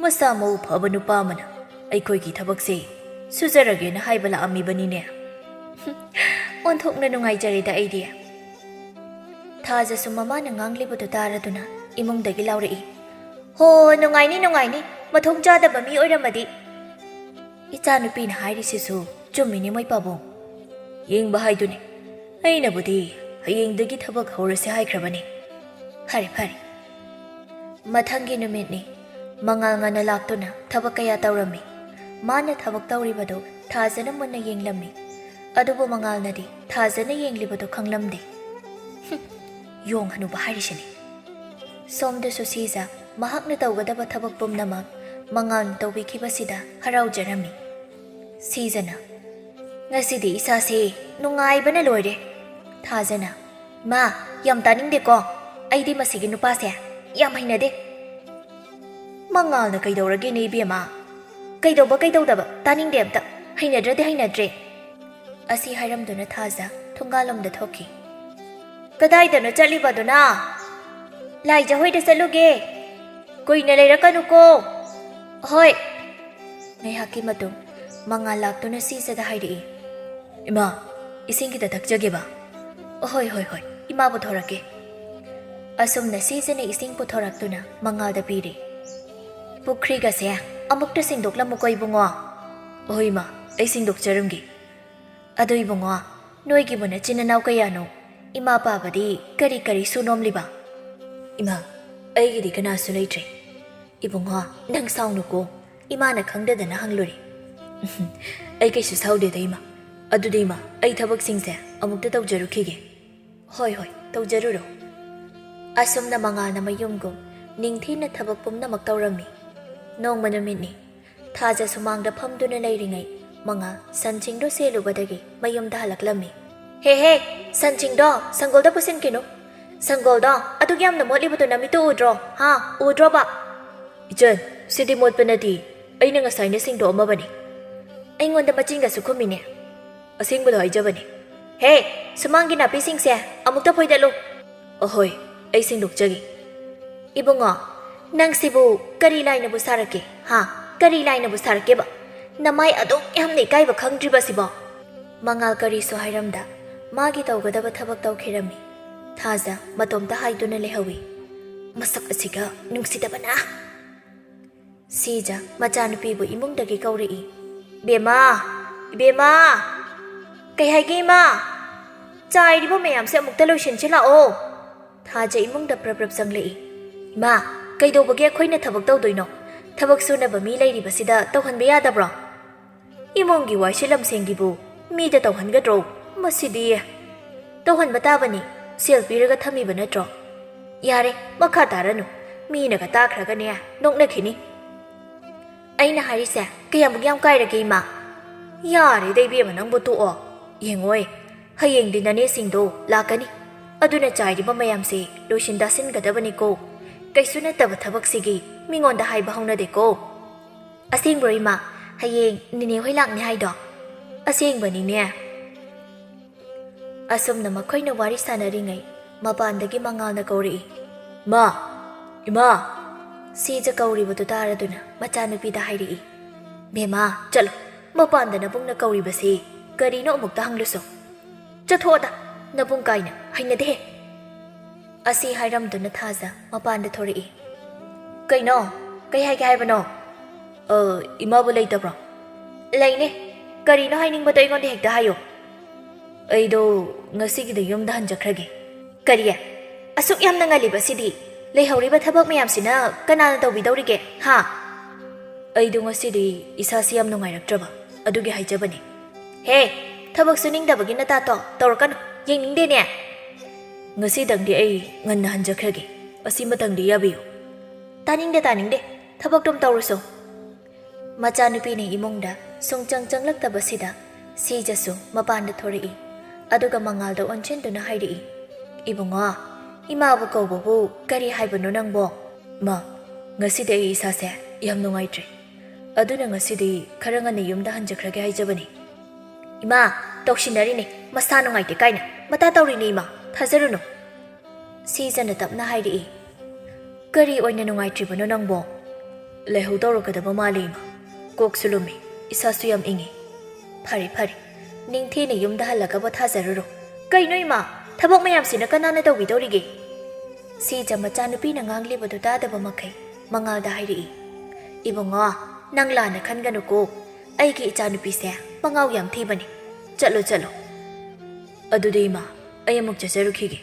ꯃꯁꯥ ꯃꯎ ꯐꯕ ꯅꯨꯄꯥ ꯑꯃꯅ ꯑꯩꯈꯣꯏꯒꯤ ꯊꯕꯛꯁꯦ ꯁꯨꯖꯔꯒꯦꯅ ꯍꯥꯏꯕ ꯂꯥꯛꯑꯝꯃꯤꯕꯅꯤꯅꯦ꯫" "ꯑꯣꯟꯊꯣꯛꯅ ꯅꯨꯡꯉꯥꯏꯖꯔꯦꯗ ꯑꯩꯗꯤ꯫" ꯊꯥꯖꯁꯨ ꯃꯃꯥꯅ ꯉꯥꯡꯂꯤꯕꯗꯨ ꯇꯥꯔꯗꯨꯅ ꯏꯃꯨꯡꯗꯒꯤ ꯂꯥꯎꯔꯛꯏ, "ꯍꯣ, ꯅꯨꯡꯉꯥꯏꯅꯤ, ꯅꯨꯡꯉꯥꯏꯅꯤ, ꯃꯊꯣꯡ ꯆꯥꯗꯕ ꯃꯤ ꯑꯣꯏꯔꯝꯃꯗꯤ꯫" "ꯏꯆꯥꯅꯨꯄꯤꯅ ꯍꯥꯏꯔꯤꯁꯤꯁꯨ ꯆꯨꯝꯃꯤꯅꯦ, ꯃꯣꯏ ꯄꯥꯕꯨꯡ꯫ ꯌꯦꯡꯕ ꯍꯥꯏꯗꯨꯅꯤ꯫ ꯑꯩꯅꯕꯨꯗꯤ ꯍꯌꯦꯡꯗꯒꯤ ꯊꯕꯛ ꯍꯧꯔꯁꯦ ꯍꯥꯏꯈ꯭ꯔꯕꯅꯤ꯫" ꯐꯔꯦ, ꯐꯔꯦ꯫ ꯃꯊꯪꯒꯤ ꯅꯨꯃꯤꯠꯅꯤ꯫ ꯃꯉꯥꯜ ꯉꯟꯅ ꯂꯥꯛꯇꯨꯅ ꯊꯕꯛ ꯀꯌꯥ ꯇꯧꯔꯝꯃꯤ꯫ ꯃꯥꯅ ꯊꯕꯛ ꯇꯧꯔꯤꯕꯗꯨ ꯊꯥꯖꯅ ꯃꯨꯟꯅ ꯌꯦꯡꯂꯝꯃꯤ꯫ ꯑꯗꯨꯕꯨ ꯃꯉꯥꯜꯅꯗꯤ ꯊꯥꯖꯅ ꯌꯦꯡꯂꯤꯕꯗꯨ ꯈꯪꯂꯝꯗꯦ꯫ "ꯍꯨꯝ, ꯌꯣꯡ ꯍꯅꯨꯕ ꯍꯥꯏꯔꯤꯁꯤꯅꯤ꯫" ꯁꯣꯝꯗꯁꯨ ꯁꯤꯖ ꯃꯍꯥꯛꯅ ꯇꯧꯒꯗꯕ ꯊꯕꯛ ꯄꯨꯝꯅꯃꯛ ꯃꯉꯥꯜꯅ ꯇꯧꯕꯤꯈꯤꯕꯁꯤꯗ ꯍꯔꯥꯎꯖꯔꯝꯃꯤ꯫ ꯁꯤꯖꯅ, "ꯉꯁꯤꯗꯤ ꯏꯁꯥꯁꯦ ꯅꯨꯡꯉꯥꯏꯕꯅ ꯂꯣꯏꯔꯦ꯫" ꯊꯥꯖꯅ, "ꯏꯃꯥ, ꯌꯥꯝ ꯇꯥꯅꯤꯡꯗꯦꯀꯣ꯫ ꯑꯩꯗꯤ ꯃꯁꯤꯒꯤ ꯅꯨꯄꯥꯁꯦ ꯌꯥꯝ ꯍꯩꯅꯗꯦ꯫" "ꯃꯉꯥꯜꯅ ꯀꯩꯗꯧꯔꯒꯦꯅꯦ ꯏꯕꯦꯝꯃ? ꯀꯩꯗꯧꯕ ꯀꯩꯗꯧꯗꯕ ꯇꯥꯅꯤꯡꯗꯦ ꯑꯝꯇ꯫ ꯍꯩꯅꯗ꯭ꯔꯗꯤ ꯍꯩꯅꯗ꯭ꯔꯦ꯫" ꯑꯁꯤ ꯍꯥꯏꯔꯝꯗꯨꯅ ꯊꯥꯖ ꯊꯣꯡꯒꯥꯜꯂꯣꯝꯗ ꯊꯣꯛꯈꯤ꯫ "ꯀꯗꯥꯏꯗꯅꯣ ꯆꯠꯂꯤꯕꯗꯨꯅ?" "ꯂꯥꯏꯖ ꯍꯣꯏꯗ ꯆꯠꯂꯨꯒꯦ꯫" "ꯀꯨꯏꯅ ꯂꯩꯔꯛꯀꯅꯨꯀꯣ꯫" "ꯍꯣꯏ꯫" ꯉꯥꯏꯍꯥꯛꯀꯤ ꯃꯇꯨꯡ ꯃꯉꯥꯜ ꯂꯥꯛꯇꯨꯅ ꯁꯤꯖꯗ ꯍꯥꯏꯔꯛꯏ꯫ "ꯏꯃꯥ, ꯏꯁꯤꯡ ꯈꯤꯇ ꯊꯛꯆꯒꯦꯕ꯫" "ꯍꯣꯏ, ꯍꯣꯏ, ꯍꯣꯏ, ꯏꯃꯥ ꯄꯨꯊꯣꯔꯛꯀꯦ꯫" ꯑꯁꯨꯝꯅ ꯁꯤꯖꯅ ꯏꯁꯤꯡ ꯄꯨꯊꯣꯔꯛꯇꯨꯅ ꯃꯉꯥꯜꯗ ꯄꯤꯔꯤ꯫ "ꯄꯨꯈ꯭ꯔꯤꯒꯁꯦ ꯑꯃꯨꯛꯇ ꯁꯦꯡꯗꯣꯛꯂꯝꯃꯨꯀꯣ ꯏꯕꯨꯡꯉꯣ꯫" "ꯍꯣꯏ ꯏꯃꯥ, ꯑꯩ ꯁꯦꯡꯗꯣꯛꯆꯔꯝꯒꯦ꯫" "ꯑꯗꯨ ꯏꯕꯨꯡꯉꯣ, ꯅꯣꯏꯒꯤꯕꯨ ꯅꯆꯤꯟ ꯅꯅꯥꯎ ꯀꯌꯥꯅꯣ? ꯏꯃꯥ ꯄꯥꯕꯗꯤ ꯀꯔꯤ ꯀꯔꯤ ꯁꯨ ꯅꯣꯝꯂꯤꯕ?" "ꯏꯃꯥ, ꯑꯩꯒꯤꯗꯤ ꯀꯅꯥꯁꯨ ꯂꯩꯇ꯭ꯔꯦ꯫" "ꯏꯕꯨꯡꯉꯣ, ꯅꯪ ꯁꯥꯎꯅꯨꯀꯣ, ꯏꯃꯥꯅ ꯈꯪꯗꯗꯅ ꯍꯪꯂꯨꯔꯦ꯫" "ꯑꯩ ꯀꯩꯁꯨ ꯁꯥꯎꯗꯦꯗ ꯏꯃꯥ꯫ ꯑꯗꯨꯗꯤ ꯏꯃꯥ, ꯑꯩ ꯊꯕꯛꯁꯤꯡꯁꯦ ꯑꯃꯨꯛꯇ ꯇꯧꯖꯔꯨꯈꯤꯒꯦ꯫" "ꯍꯣꯏ, ꯍꯣꯏ, ꯇꯧꯖꯔꯨꯔꯣ꯫" ꯑꯁꯨꯝꯅ ꯃꯉꯥꯜꯅ ꯃꯌꯨꯝꯒꯨꯝ ꯅꯤꯡꯊꯤꯅ ꯊꯕꯛ ꯄꯨꯝꯅꯃꯛ ꯇꯧꯔꯝꯃꯤ꯫ ꯅꯣꯡꯃ ꯅꯨꯃꯤꯠꯅꯤ꯫ ꯊꯥꯖ ꯁꯨꯃꯥꯡꯗ ꯐꯝꯗꯨꯅ ꯂꯩꯔꯤꯉꯩ, ꯃꯉꯥꯜ ꯁꯟꯁꯤꯡꯗꯣ ꯁꯦꯜꯂꯨꯕꯗꯒꯤ ꯃꯌꯨꯝꯗ ꯍꯜꯂꯛꯂꯝꯃꯤ꯫ "ꯍꯦ, ꯍꯦ, ꯁꯟꯁꯤꯡꯗꯣ ꯁꯪꯒꯣꯜꯗ ꯄꯨꯁꯤꯟꯈꯤꯅꯨ꯫ ꯁꯪꯒꯣꯜꯗꯣ ꯑꯗꯨꯛ ꯌꯥꯝꯅ ꯃꯣꯠꯂꯤꯕꯗꯨ ꯅꯃꯤꯠꯇꯨ ꯎꯗ꯭ꯔꯣ? ꯍꯥ, ꯎꯗ꯭ꯔꯣꯕ?" "ꯏꯆꯟ, ꯁꯤꯗꯤ ꯃꯣꯠꯄ ꯅꯠꯇꯦ꯫ ꯑꯩꯅ ꯉꯁꯥꯏꯅ ꯁꯦꯡꯗꯣꯛꯑꯝꯃꯕꯅꯤ꯫" ꯑꯩꯉꯣꯟꯗ ꯃꯆꯤꯟꯒꯁꯨ ꯈꯨꯝꯃꯤꯅꯦ꯫ "ꯑꯁꯦꯡꯕꯗꯣ ꯍꯥꯏꯖꯕꯅꯦ꯫" "ꯍꯦ, ꯁꯨꯃꯥꯡꯒꯤ ꯅꯥꯄꯤꯁꯤꯡꯁꯦ ꯑꯃꯨꯛꯇ ꯐꯣꯏꯗꯠꯂꯨ꯫" "ꯑꯍꯣꯏ, ꯑꯩ ꯁꯦꯡꯗꯣꯛꯆꯒꯦ꯫" "ꯏꯕꯨꯡꯉꯣ, ꯅꯪꯁꯤꯕꯨ ꯀꯔꯤ ꯂꯥꯏꯅꯕꯨ ꯁꯥꯔꯛꯀꯦ? ꯍꯥ? ꯀꯔꯤ ꯂꯥꯏꯅꯕꯨ ꯁꯥꯔꯛꯀꯦꯕ? ꯅꯃꯥꯏ ꯑꯗꯨꯛ ꯌꯥꯝꯅ ꯏꯀꯥꯏꯕ ꯈꯪꯗ꯭ꯔꯤꯕꯁꯤꯕꯣ?" ꯃꯉꯥꯜ ꯀꯔꯤꯁꯨ ꯍꯥꯏꯔꯝꯗ ꯃꯥꯒꯤ ꯇꯧꯒꯗꯕ ꯊꯕꯛ ꯇꯧꯈꯤꯔꯝꯃꯤ꯫ ꯊꯥꯖ ꯃꯇꯣꯝꯇ ꯍꯥꯏꯗꯨꯅ ꯂꯩꯍꯧꯏ꯫ "ꯃꯁꯛ ꯑꯁꯤꯒ ꯅꯨꯡꯁꯤꯗꯕꯅ!" ꯁꯤꯖ ꯃꯆꯥꯅꯨꯄꯤꯕꯨ ꯏꯃꯨꯡꯗꯒꯤ ꯀꯧꯔꯛꯏ꯫ "ꯏꯕꯦꯝꯃ! ꯏꯕꯦꯝꯃ!" "ꯀꯩ ꯍꯥꯏꯒꯦ, ꯏꯃꯥ?" "ꯆꯥꯏꯔꯤꯕ ꯃꯌꯥꯝꯁꯦ ꯑꯃꯨꯛꯇ ꯂꯣꯏꯁꯤꯟꯁꯤ ꯂꯥꯛꯑꯣ꯫" ꯊꯥꯖ ꯏꯃꯨꯡꯗ ꯄ꯭ꯔꯞ ꯄ꯭ꯔꯞ ꯆꯪꯂꯛꯏ꯫ "ꯏꯃꯥ, ꯀꯩꯗꯧꯕꯒꯤ ꯑꯩꯈꯣꯏꯅ ꯊꯕꯛ ꯇꯧꯗꯣꯏꯅꯣ? ꯊꯕꯛ ꯁꯨꯅꯕ ꯃꯤ ꯂꯩꯔꯤꯕꯁꯤꯗ ꯇꯧꯍꯟꯕ ꯌꯥꯗꯕ꯭ꯔꯣ? ꯏꯃꯨꯡꯒꯤ ꯋꯥꯏ ꯁꯤꯠꯂꯝꯁꯦꯡꯒꯤꯕꯨ ꯃꯤꯗ ꯇꯧꯍꯟꯒꯗ꯭ꯔꯣ? ꯃꯁꯤꯗꯤ꯫ ꯇꯧꯍꯟꯕ ꯇꯥꯕꯅꯤ, ꯁꯦꯜ ꯄꯤꯔꯒ ꯊꯝꯃꯤꯕ ꯅꯠꯇ꯭ꯔꯣ? ꯌꯥꯔꯦ, ꯃꯈꯥ ꯇꯥꯔꯅꯨ, ꯃꯤꯅꯒ ꯇꯥꯈ꯭ꯔꯒꯅꯦ, ꯅꯣꯛꯅꯈꯤꯅꯤ꯫ ꯑꯩꯅ ꯍꯥꯏꯔꯤꯁꯦ ꯀꯌꯥꯃꯨꯛ ꯌꯥꯝ ꯀꯥꯏꯔꯒꯦ, ꯏꯃꯥ? ꯌꯥꯔꯦꯗ, ꯏꯕꯦꯝꯃ, ꯅꯪꯕꯨ ꯇꯣꯛꯑꯣ꯫ ꯌꯦꯡꯉꯣꯏ, ꯍꯌꯦꯡꯗꯤ ꯅꯅꯦꯁꯤꯡꯗꯣ ꯂꯥꯛꯀꯅꯤ, ꯑꯗꯨꯅ ꯆꯥꯏꯔꯤꯕ ꯃꯌꯥꯝꯁꯦ ꯂꯣꯏꯁꯤꯟ ꯇꯥꯁꯤꯟꯒꯗꯕꯅꯤꯀꯣ꯫ ꯀꯩꯁꯨ ꯅꯠꯇꯕ ꯊꯕꯛꯁꯤꯒꯤ ꯃꯤꯉꯣꯟꯗ ꯍꯥꯏꯕ ꯍꯧꯅꯗꯦꯀꯣ꯫ ꯑꯁꯦꯡꯕ꯭ꯔꯣ, ꯏꯃꯥ? ꯍꯌꯦꯡ ꯅꯤꯅꯦ ꯍꯣꯏ ꯂꯥꯛꯅꯤ ꯍꯥꯏꯗꯣ? ꯑꯁꯦꯡꯕꯅꯤꯅꯦ꯫ ꯑꯁꯨꯝꯅ ꯃꯈꯣꯏꯅ ꯋꯥꯔꯤ ꯁꯥꯟꯅꯔꯤꯉꯩ, ꯃꯄꯥꯟꯗꯒꯤ ꯃꯉꯥꯜꯅ ꯀꯧꯔꯛꯏ, "ꯃꯥ! ꯏꯃꯥ!" ꯁꯤꯖ ꯀꯧꯔꯤꯕꯗꯨ ꯇꯥꯔꯗꯨꯅ ꯃꯆꯥꯅꯨꯄꯤꯗ ꯍꯥꯏꯔꯛꯏ, "ꯕꯦꯝꯃ, ꯆꯠꯂꯣ, ꯃꯄꯥꯟꯗ ꯅꯕꯨꯡꯅ ꯀꯧꯔꯤꯕꯁꯤ ꯀꯔꯤꯅꯣ ꯑꯃꯨꯛꯇ ꯍꯪꯂꯨꯁꯣ꯫ ꯆꯠꯊꯣꯛꯑꯗ, ꯅꯕꯨꯡ ꯀꯥꯏꯅ, ꯍꯩꯅꯗꯦꯍꯦ!" ꯑꯁꯤ ꯍꯥꯏꯔꯝꯗꯨꯅ ꯊꯥꯖ ꯃꯄꯥꯟꯗ ꯊꯣꯔꯛꯏ꯫ "ꯀꯩꯅꯣ? ꯀꯩ ꯍꯥꯏꯒꯦ ꯍꯥꯏꯕꯅꯣ?" "ꯑ, ꯏꯃꯥꯕꯨ ꯂꯩꯇꯕ꯭ꯔꯣ?" "ꯂꯩꯅꯦ꯫ ꯀꯔꯤꯅꯣ ꯍꯥꯏꯅꯤꯡꯕꯗꯣ ꯑꯩꯉꯣꯟꯗ ꯍꯦꯛꯇ ꯍꯥꯏꯌꯨ꯫" "ꯑꯩꯗꯣ ꯉꯁꯤꯒꯤꯗꯤ ꯌꯨꯝꯗ ꯍꯟꯖꯈ꯭ꯔꯒꯦ꯫" "ꯀꯔꯤ? ꯑꯁꯨꯛ ꯌꯥꯝꯅ ꯉꯜꯂꯤꯕꯁꯤꯗꯤ? ꯂꯩꯍꯧꯔꯤꯕ ꯊꯕꯛ ꯃꯌꯥꯝꯁꯤꯅ ꯀꯅꯥꯅ ꯇꯧꯕꯤꯗꯧꯔꯤꯒꯦ, ꯍꯥ?" "ꯑꯩꯗꯣ ꯉꯁꯤꯗꯤ ꯏꯁꯥꯁꯤ ꯌꯥꯝ ꯅꯨꯡꯉꯥꯏꯔꯛꯇ꯭ꯔꯕ, ꯑꯗꯨꯒꯤ ꯍꯥꯏꯖꯕꯅꯤ꯫" "ꯍꯦ, ꯊꯕꯛ ꯁꯨꯅꯤꯡꯗꯕꯒꯤ ꯅꯇꯥꯇꯣ ꯇꯧꯔꯛꯀꯅꯨ, ꯌꯦꯡꯅꯤꯡꯗꯦꯅꯦ꯫" "ꯉꯁꯤꯗꯪꯗꯤ ꯑꯩ ꯉꯟꯅ ꯍꯟꯖꯈ꯭ꯔꯒꯦ, ꯑꯁꯤꯃꯇꯪꯗꯤ ꯌꯥꯕꯤꯌꯨ꯫" "ꯇꯥꯅꯤꯡꯗꯦ, ꯇꯥꯅꯤꯡꯗꯦ, ꯊꯕꯛꯇꯨꯝ ꯇꯧꯔꯨꯁꯣ꯫" ꯃꯆꯥꯅꯨꯄꯤꯅ ꯏꯃꯨꯡꯗ ꯁꯨꯡꯆꯪ ꯆꯪꯂꯛꯇꯕꯁꯤꯗ ꯁꯤꯖꯁꯨ ꯃꯄꯥꯟꯗ ꯊꯣꯔꯛꯏ꯫ ꯑꯗꯨꯒ ꯃꯉꯥꯜꯗ ꯑꯣꯟꯁꯤꯟꯗꯨꯅ ꯍꯥꯏꯔꯛꯏ, "ꯏꯕꯨꯡꯉꯣ, ꯏꯃꯥꯕꯨ ꯀꯧꯕꯕꯨ ꯀꯔꯤ ꯍꯥꯏꯕꯅꯣ ꯅꯪꯕꯣ?" "ꯃꯥ, ꯉꯁꯤꯗꯤ ꯑꯩ ꯏꯁꯥꯁꯦ ꯌꯥꯝ ꯅꯨꯡꯉꯥꯏꯇ꯭ꯔꯦ, ꯑꯗꯨꯅ ꯉꯁꯤꯗꯤ ꯈꯔ ꯉꯟꯅ ꯌꯨꯝꯗ ꯍꯟꯖꯈ꯭ꯔꯒꯦ ꯍꯥꯏꯖꯕꯅꯤ꯫" "ꯏꯃꯥ, ꯇꯧꯁꯤꯟꯅꯔꯤꯅꯦ, ꯃꯁꯥ ꯅꯨꯡꯉꯥꯏꯇꯦ ꯀꯥꯏꯅ꯫ ꯃꯇꯥ ꯇꯧꯔꯤꯅꯦ, ꯏꯃꯥ, ꯊꯥꯖꯔꯨꯅꯨ꯫" ꯁꯤꯖꯅ ꯇꯞꯅ ꯍꯥꯏꯔꯛꯏ, "ꯀꯔꯤ ꯑꯣꯏꯅ ꯅꯨꯡꯉꯥꯏꯇ꯭ꯔꯤꯕꯅꯣ ꯅꯪꯕꯣ?" "ꯂꯩꯍꯧ ꯇꯧꯔꯛꯀꯗꯕ ꯃꯥꯜꯂꯦ, ꯏꯃꯥ꯫ ꯀꯣꯛꯁꯨ ꯂꯨꯝꯃꯤ, ꯏꯁꯥꯁꯨ ꯌꯥꯝ ꯏꯪꯉꯤ꯫" "ꯐꯔꯦ, ꯐꯔꯦ, ꯅꯤꯡꯊꯤꯅ ꯌꯨꯝꯗ ꯍꯜꯂꯒ ꯄꯣꯊꯥꯖꯔꯨꯔꯣ꯫" "ꯀꯩꯅꯣ, ꯏꯃꯥ? ꯊꯕꯛ ꯃꯌꯥꯝꯁꯤꯅ ꯀꯅꯥꯅ ꯇꯧꯕꯤꯗꯧꯔꯤꯒꯦ?" ꯁꯤꯖ ꯃꯆꯥꯅꯨꯄꯤꯅ ꯉꯥꯡꯂꯤꯕꯗꯨ ꯇꯥꯗꯕ ꯃꯈꯩ ꯃꯉꯥꯜꯗ ꯍꯥꯏꯔꯛꯏ, "ꯏꯕꯨꯡꯉꯣ, ꯅꯪ ꯂꯥꯟꯅ ꯈꯟꯒꯅꯨꯀꯣ꯫ ꯑꯩꯒꯤ ꯏꯆꯥꯅꯨꯄꯤꯁꯦ ꯃꯉꯥꯎ ꯌꯥꯝ ꯊꯤꯕꯅꯤ꯫ ꯆꯠꯂꯣ, ꯆꯠꯂꯣ꯫" "ꯑꯗꯨꯗꯤ ꯏꯃꯥ, ꯑꯩ ꯑꯃꯨꯛ ꯆꯠꯆꯔꯨꯈꯤꯒꯦ꯫"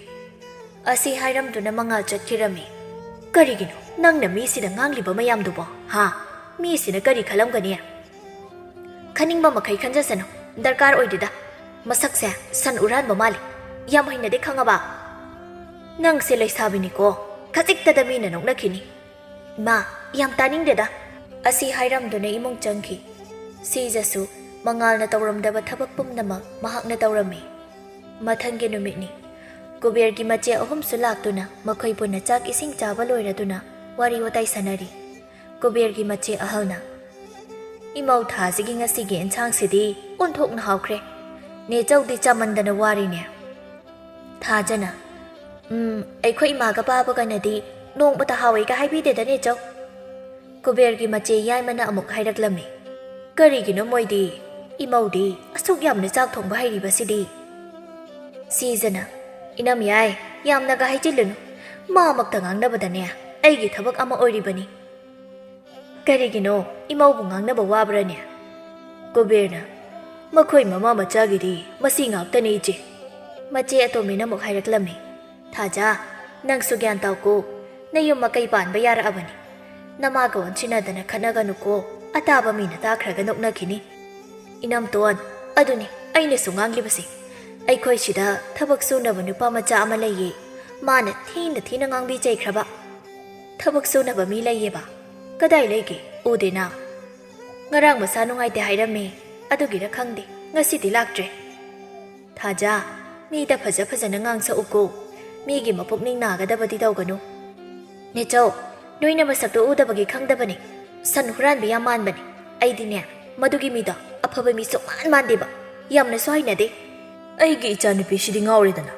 ꯑꯁꯤ ꯍꯥꯏꯔꯝꯗꯨꯅ ꯃꯉꯥꯜ ꯆꯠꯈꯤꯔꯝꯃꯤ꯫ ꯀꯔꯤꯒꯤꯅꯣ ꯅꯪꯅ ꯃꯤꯁꯤꯗ ꯉꯥꯡꯂꯤꯕ ꯃꯌꯥꯝꯗꯨꯕꯣ? ꯍꯥ? ꯃꯤꯁꯤꯅ ꯀꯔꯤ ꯈꯜꯂꯝꯒꯅꯤ? ꯈꯟꯅꯤꯡꯕ ꯃꯈꯩ ꯈꯟꯖꯁꯅꯨ, ꯗꯔꯀꯥꯔ ꯑꯣꯏꯗꯦꯗ꯫ ꯃꯁꯛꯁꯦ ꯁꯟ ꯎꯔꯥꯟꯕ ꯃꯥꯜꯂꯤ꯫ ꯌꯥꯝ ꯍꯩꯅꯗꯦ, ꯈꯪꯉꯕ? ꯅꯪꯁꯦ ꯂꯩꯁꯥꯕꯤꯅꯤꯀꯣ, ꯈꯖꯤꯛꯇꯗ ꯃꯤꯅ ꯅꯣꯛꯅꯈꯤꯅꯤ꯫ ꯏꯃꯥ, ꯌꯥꯝ ꯇꯥꯅꯤꯡꯗꯦꯗ꯫ ꯑꯁꯤ ꯍꯥꯏꯔꯝꯗꯨꯅ ꯏꯃꯨꯡ ꯆꯪꯈꯤ꯫ ꯁꯤꯖꯁꯨ ꯃꯉꯥꯜꯅ ꯇꯧꯔꯝꯗꯕ ꯊꯕꯛ ꯄꯨꯝꯅꯃꯛ ꯃꯍꯥꯛꯅ ꯇꯧꯔꯝꯃꯤ꯫ ꯃꯊꯪꯒꯤ ꯅꯨꯃꯤꯠꯅꯤ꯫ ꯀꯨꯕꯦꯔꯒꯤ ꯃꯆꯦ ꯑꯍꯨꯝꯁꯨ ꯂꯥꯛꯇꯨꯅ ꯃꯈꯣꯏ ꯄꯨꯟꯅ ꯆꯥꯛ ꯏꯁꯤꯡ ꯆꯥꯕ ꯂꯣꯏꯔꯗꯨꯅ ꯋꯥꯔꯤ ꯋꯥꯇꯥꯏ ꯁꯥꯟꯅꯔꯤ꯫ ꯀꯨꯕꯦꯔꯒꯤ ꯃꯆꯦ ꯑꯍꯜꯅ, "ꯏꯃꯧ ꯊꯥꯖꯒꯤ ꯉꯁꯤꯒꯤ ꯏꯟꯁꯥꯡꯁꯤꯗꯤ ꯑꯣꯟꯊꯣꯛꯅ ꯍꯥꯎꯈ꯭ꯔꯦ꯫ ꯅꯦꯆꯧꯗꯤ ꯆꯥꯃꯟꯗꯅ ꯋꯥꯔꯤꯅꯦ꯫" ꯊꯥꯖꯅ, "ꯎꯝ, ꯑꯩꯈꯣꯏ ꯏꯃꯥꯒ ꯄꯥꯕꯒꯅꯗꯤ ꯅꯣꯡꯃꯇ ꯍꯥꯎꯋꯦꯒ ꯍꯥꯏꯕꯤꯗꯦꯗ, ꯅꯦꯆꯧ꯫" ꯀꯨꯕꯦꯔꯒꯤ ꯃꯆꯦ ꯌꯥꯏꯃꯅ ꯑꯃꯨꯛ ꯍꯥꯏꯔꯛꯂꯝꯃꯤ, "ꯀꯔꯤꯒꯤꯅꯣ ꯃꯣꯏꯗꯤ? ꯏꯃꯧꯗꯤ ꯑꯁꯨꯛ ꯌꯥꯝꯅ ꯆꯥꯛ ꯊꯣꯡꯕ ꯍꯩꯔꯤꯕꯁꯤꯗꯤ?" ꯁꯤꯖꯅ, "ꯏꯅꯝ ꯌꯥꯏ, ꯌꯥꯝꯅꯒ ꯍꯥꯏꯖꯤꯜꯂꯨꯅꯨ꯫ ꯃꯥꯃꯛꯇ ꯉꯥꯡꯅꯕꯗꯅꯦ ꯑꯩꯒꯤ ꯊꯕꯛ ꯑꯃ ꯑꯣꯏꯔꯤꯕꯅꯤ꯫" "ꯀꯔꯤꯒꯤꯅꯣ ꯏꯃꯧꯕꯨ ꯉꯥꯡꯅꯕ ꯋꯥꯕ꯭ꯔꯅꯦ?" ꯀꯨꯕꯦꯔꯅ, "ꯃꯈꯣꯏ ꯃꯃꯥ ꯃꯆꯥꯒꯤꯗꯤ ꯃꯁꯤ ꯉꯥꯛꯇꯅꯤ, ꯏꯆꯦ꯫" ꯃꯆꯦ ꯑꯇꯣꯝꯕꯤꯅ ꯑꯃꯨꯛ ꯍꯥꯏꯔꯛꯂꯝꯃꯤ, "ꯊꯥꯖ, ꯅꯪꯁꯨ ꯒ꯭ꯌꯥꯟ ꯇꯥꯎꯀꯣ꯫ ꯅꯌꯨꯝ ꯃꯀꯩ ꯄꯥꯟꯕ ꯌꯥꯔꯛꯑꯕꯅꯤ꯫ ꯅꯃꯥꯒ ꯑꯣꯟꯁꯤꯟꯅꯗꯅ ꯈꯠꯅꯒꯅꯨꯀꯣ, ꯑꯇꯥꯕ ꯃꯤꯅ ꯇꯥꯈ꯭ꯔꯒ ꯅꯣꯛꯅꯈꯤꯅꯤ꯫" "ꯏꯅꯝꯇꯣꯟ, ꯑꯗꯨꯅꯤ ꯑꯩꯅꯁꯨ ꯉꯥꯡꯂꯤꯕꯁꯦ꯫ ꯑꯩꯈꯣꯏ ꯁꯤꯗ ꯊꯕꯛ ꯁꯨꯅꯕ ꯅꯨꯄꯥ ꯃꯆꯥ ꯑꯃ ꯂꯩꯌꯦ꯫ ꯃꯥꯅ ꯊꯤꯅ ꯊꯤꯅ ꯉꯥꯡꯕꯤ ꯆꯩꯈ꯭ꯔꯕ꯫" "ꯊꯕꯛ ꯁꯨꯅꯕ ꯃꯤ ꯂꯩꯌꯦꯕ? ꯀꯗꯥꯏ ꯂꯩꯒꯦ? ꯎꯗꯦꯅ꯫" "ꯉꯔꯥꯡ ꯃꯁꯥ ꯅꯨꯡꯉꯥꯏꯇꯦ ꯍꯥꯏꯔꯝꯃꯦ, ꯑꯗꯨꯒꯤꯔ ꯈꯪꯗꯦ, ꯉꯁꯤꯗꯤ ꯂꯥꯛꯇ꯭ꯔꯦ꯫" "ꯊꯥꯖ, ꯃꯤꯗ ꯐꯖ ꯐꯖꯅ ꯉꯥꯡꯁꯛꯎꯀꯣ꯫ ꯃꯤꯒꯤ ꯃꯄꯨꯛꯅꯤꯡ ꯅꯥꯒꯗꯕꯗꯤ ꯇꯧꯒꯅꯨ꯫" "ꯅꯦꯆꯧ, ꯅꯣꯏꯅ ꯃꯁꯛꯇꯣ ꯎꯗꯕꯒꯤ ꯈꯪꯗꯕꯅꯤ꯫ ꯁꯟ ꯍꯨꯔꯥꯟꯕ ꯌꯥꯝ ꯃꯥꯟꯕꯅꯤ꯫ ꯑꯩꯗꯤꯅꯦ, ꯃꯗꯨꯒꯤ ꯃꯤꯗꯣ ꯑꯐꯕ ꯃꯤ ꯁꯨꯛꯃꯥꯟ ꯃꯥꯟꯗꯦꯕ꯫ ꯌꯥꯝꯅꯁꯨ ꯍꯩꯅꯗꯦ꯫" "ꯑꯩꯒꯤ ꯏꯆꯥꯅꯨꯄꯤꯁꯤꯗꯤ ꯉꯥꯎꯔꯦꯗꯅ꯫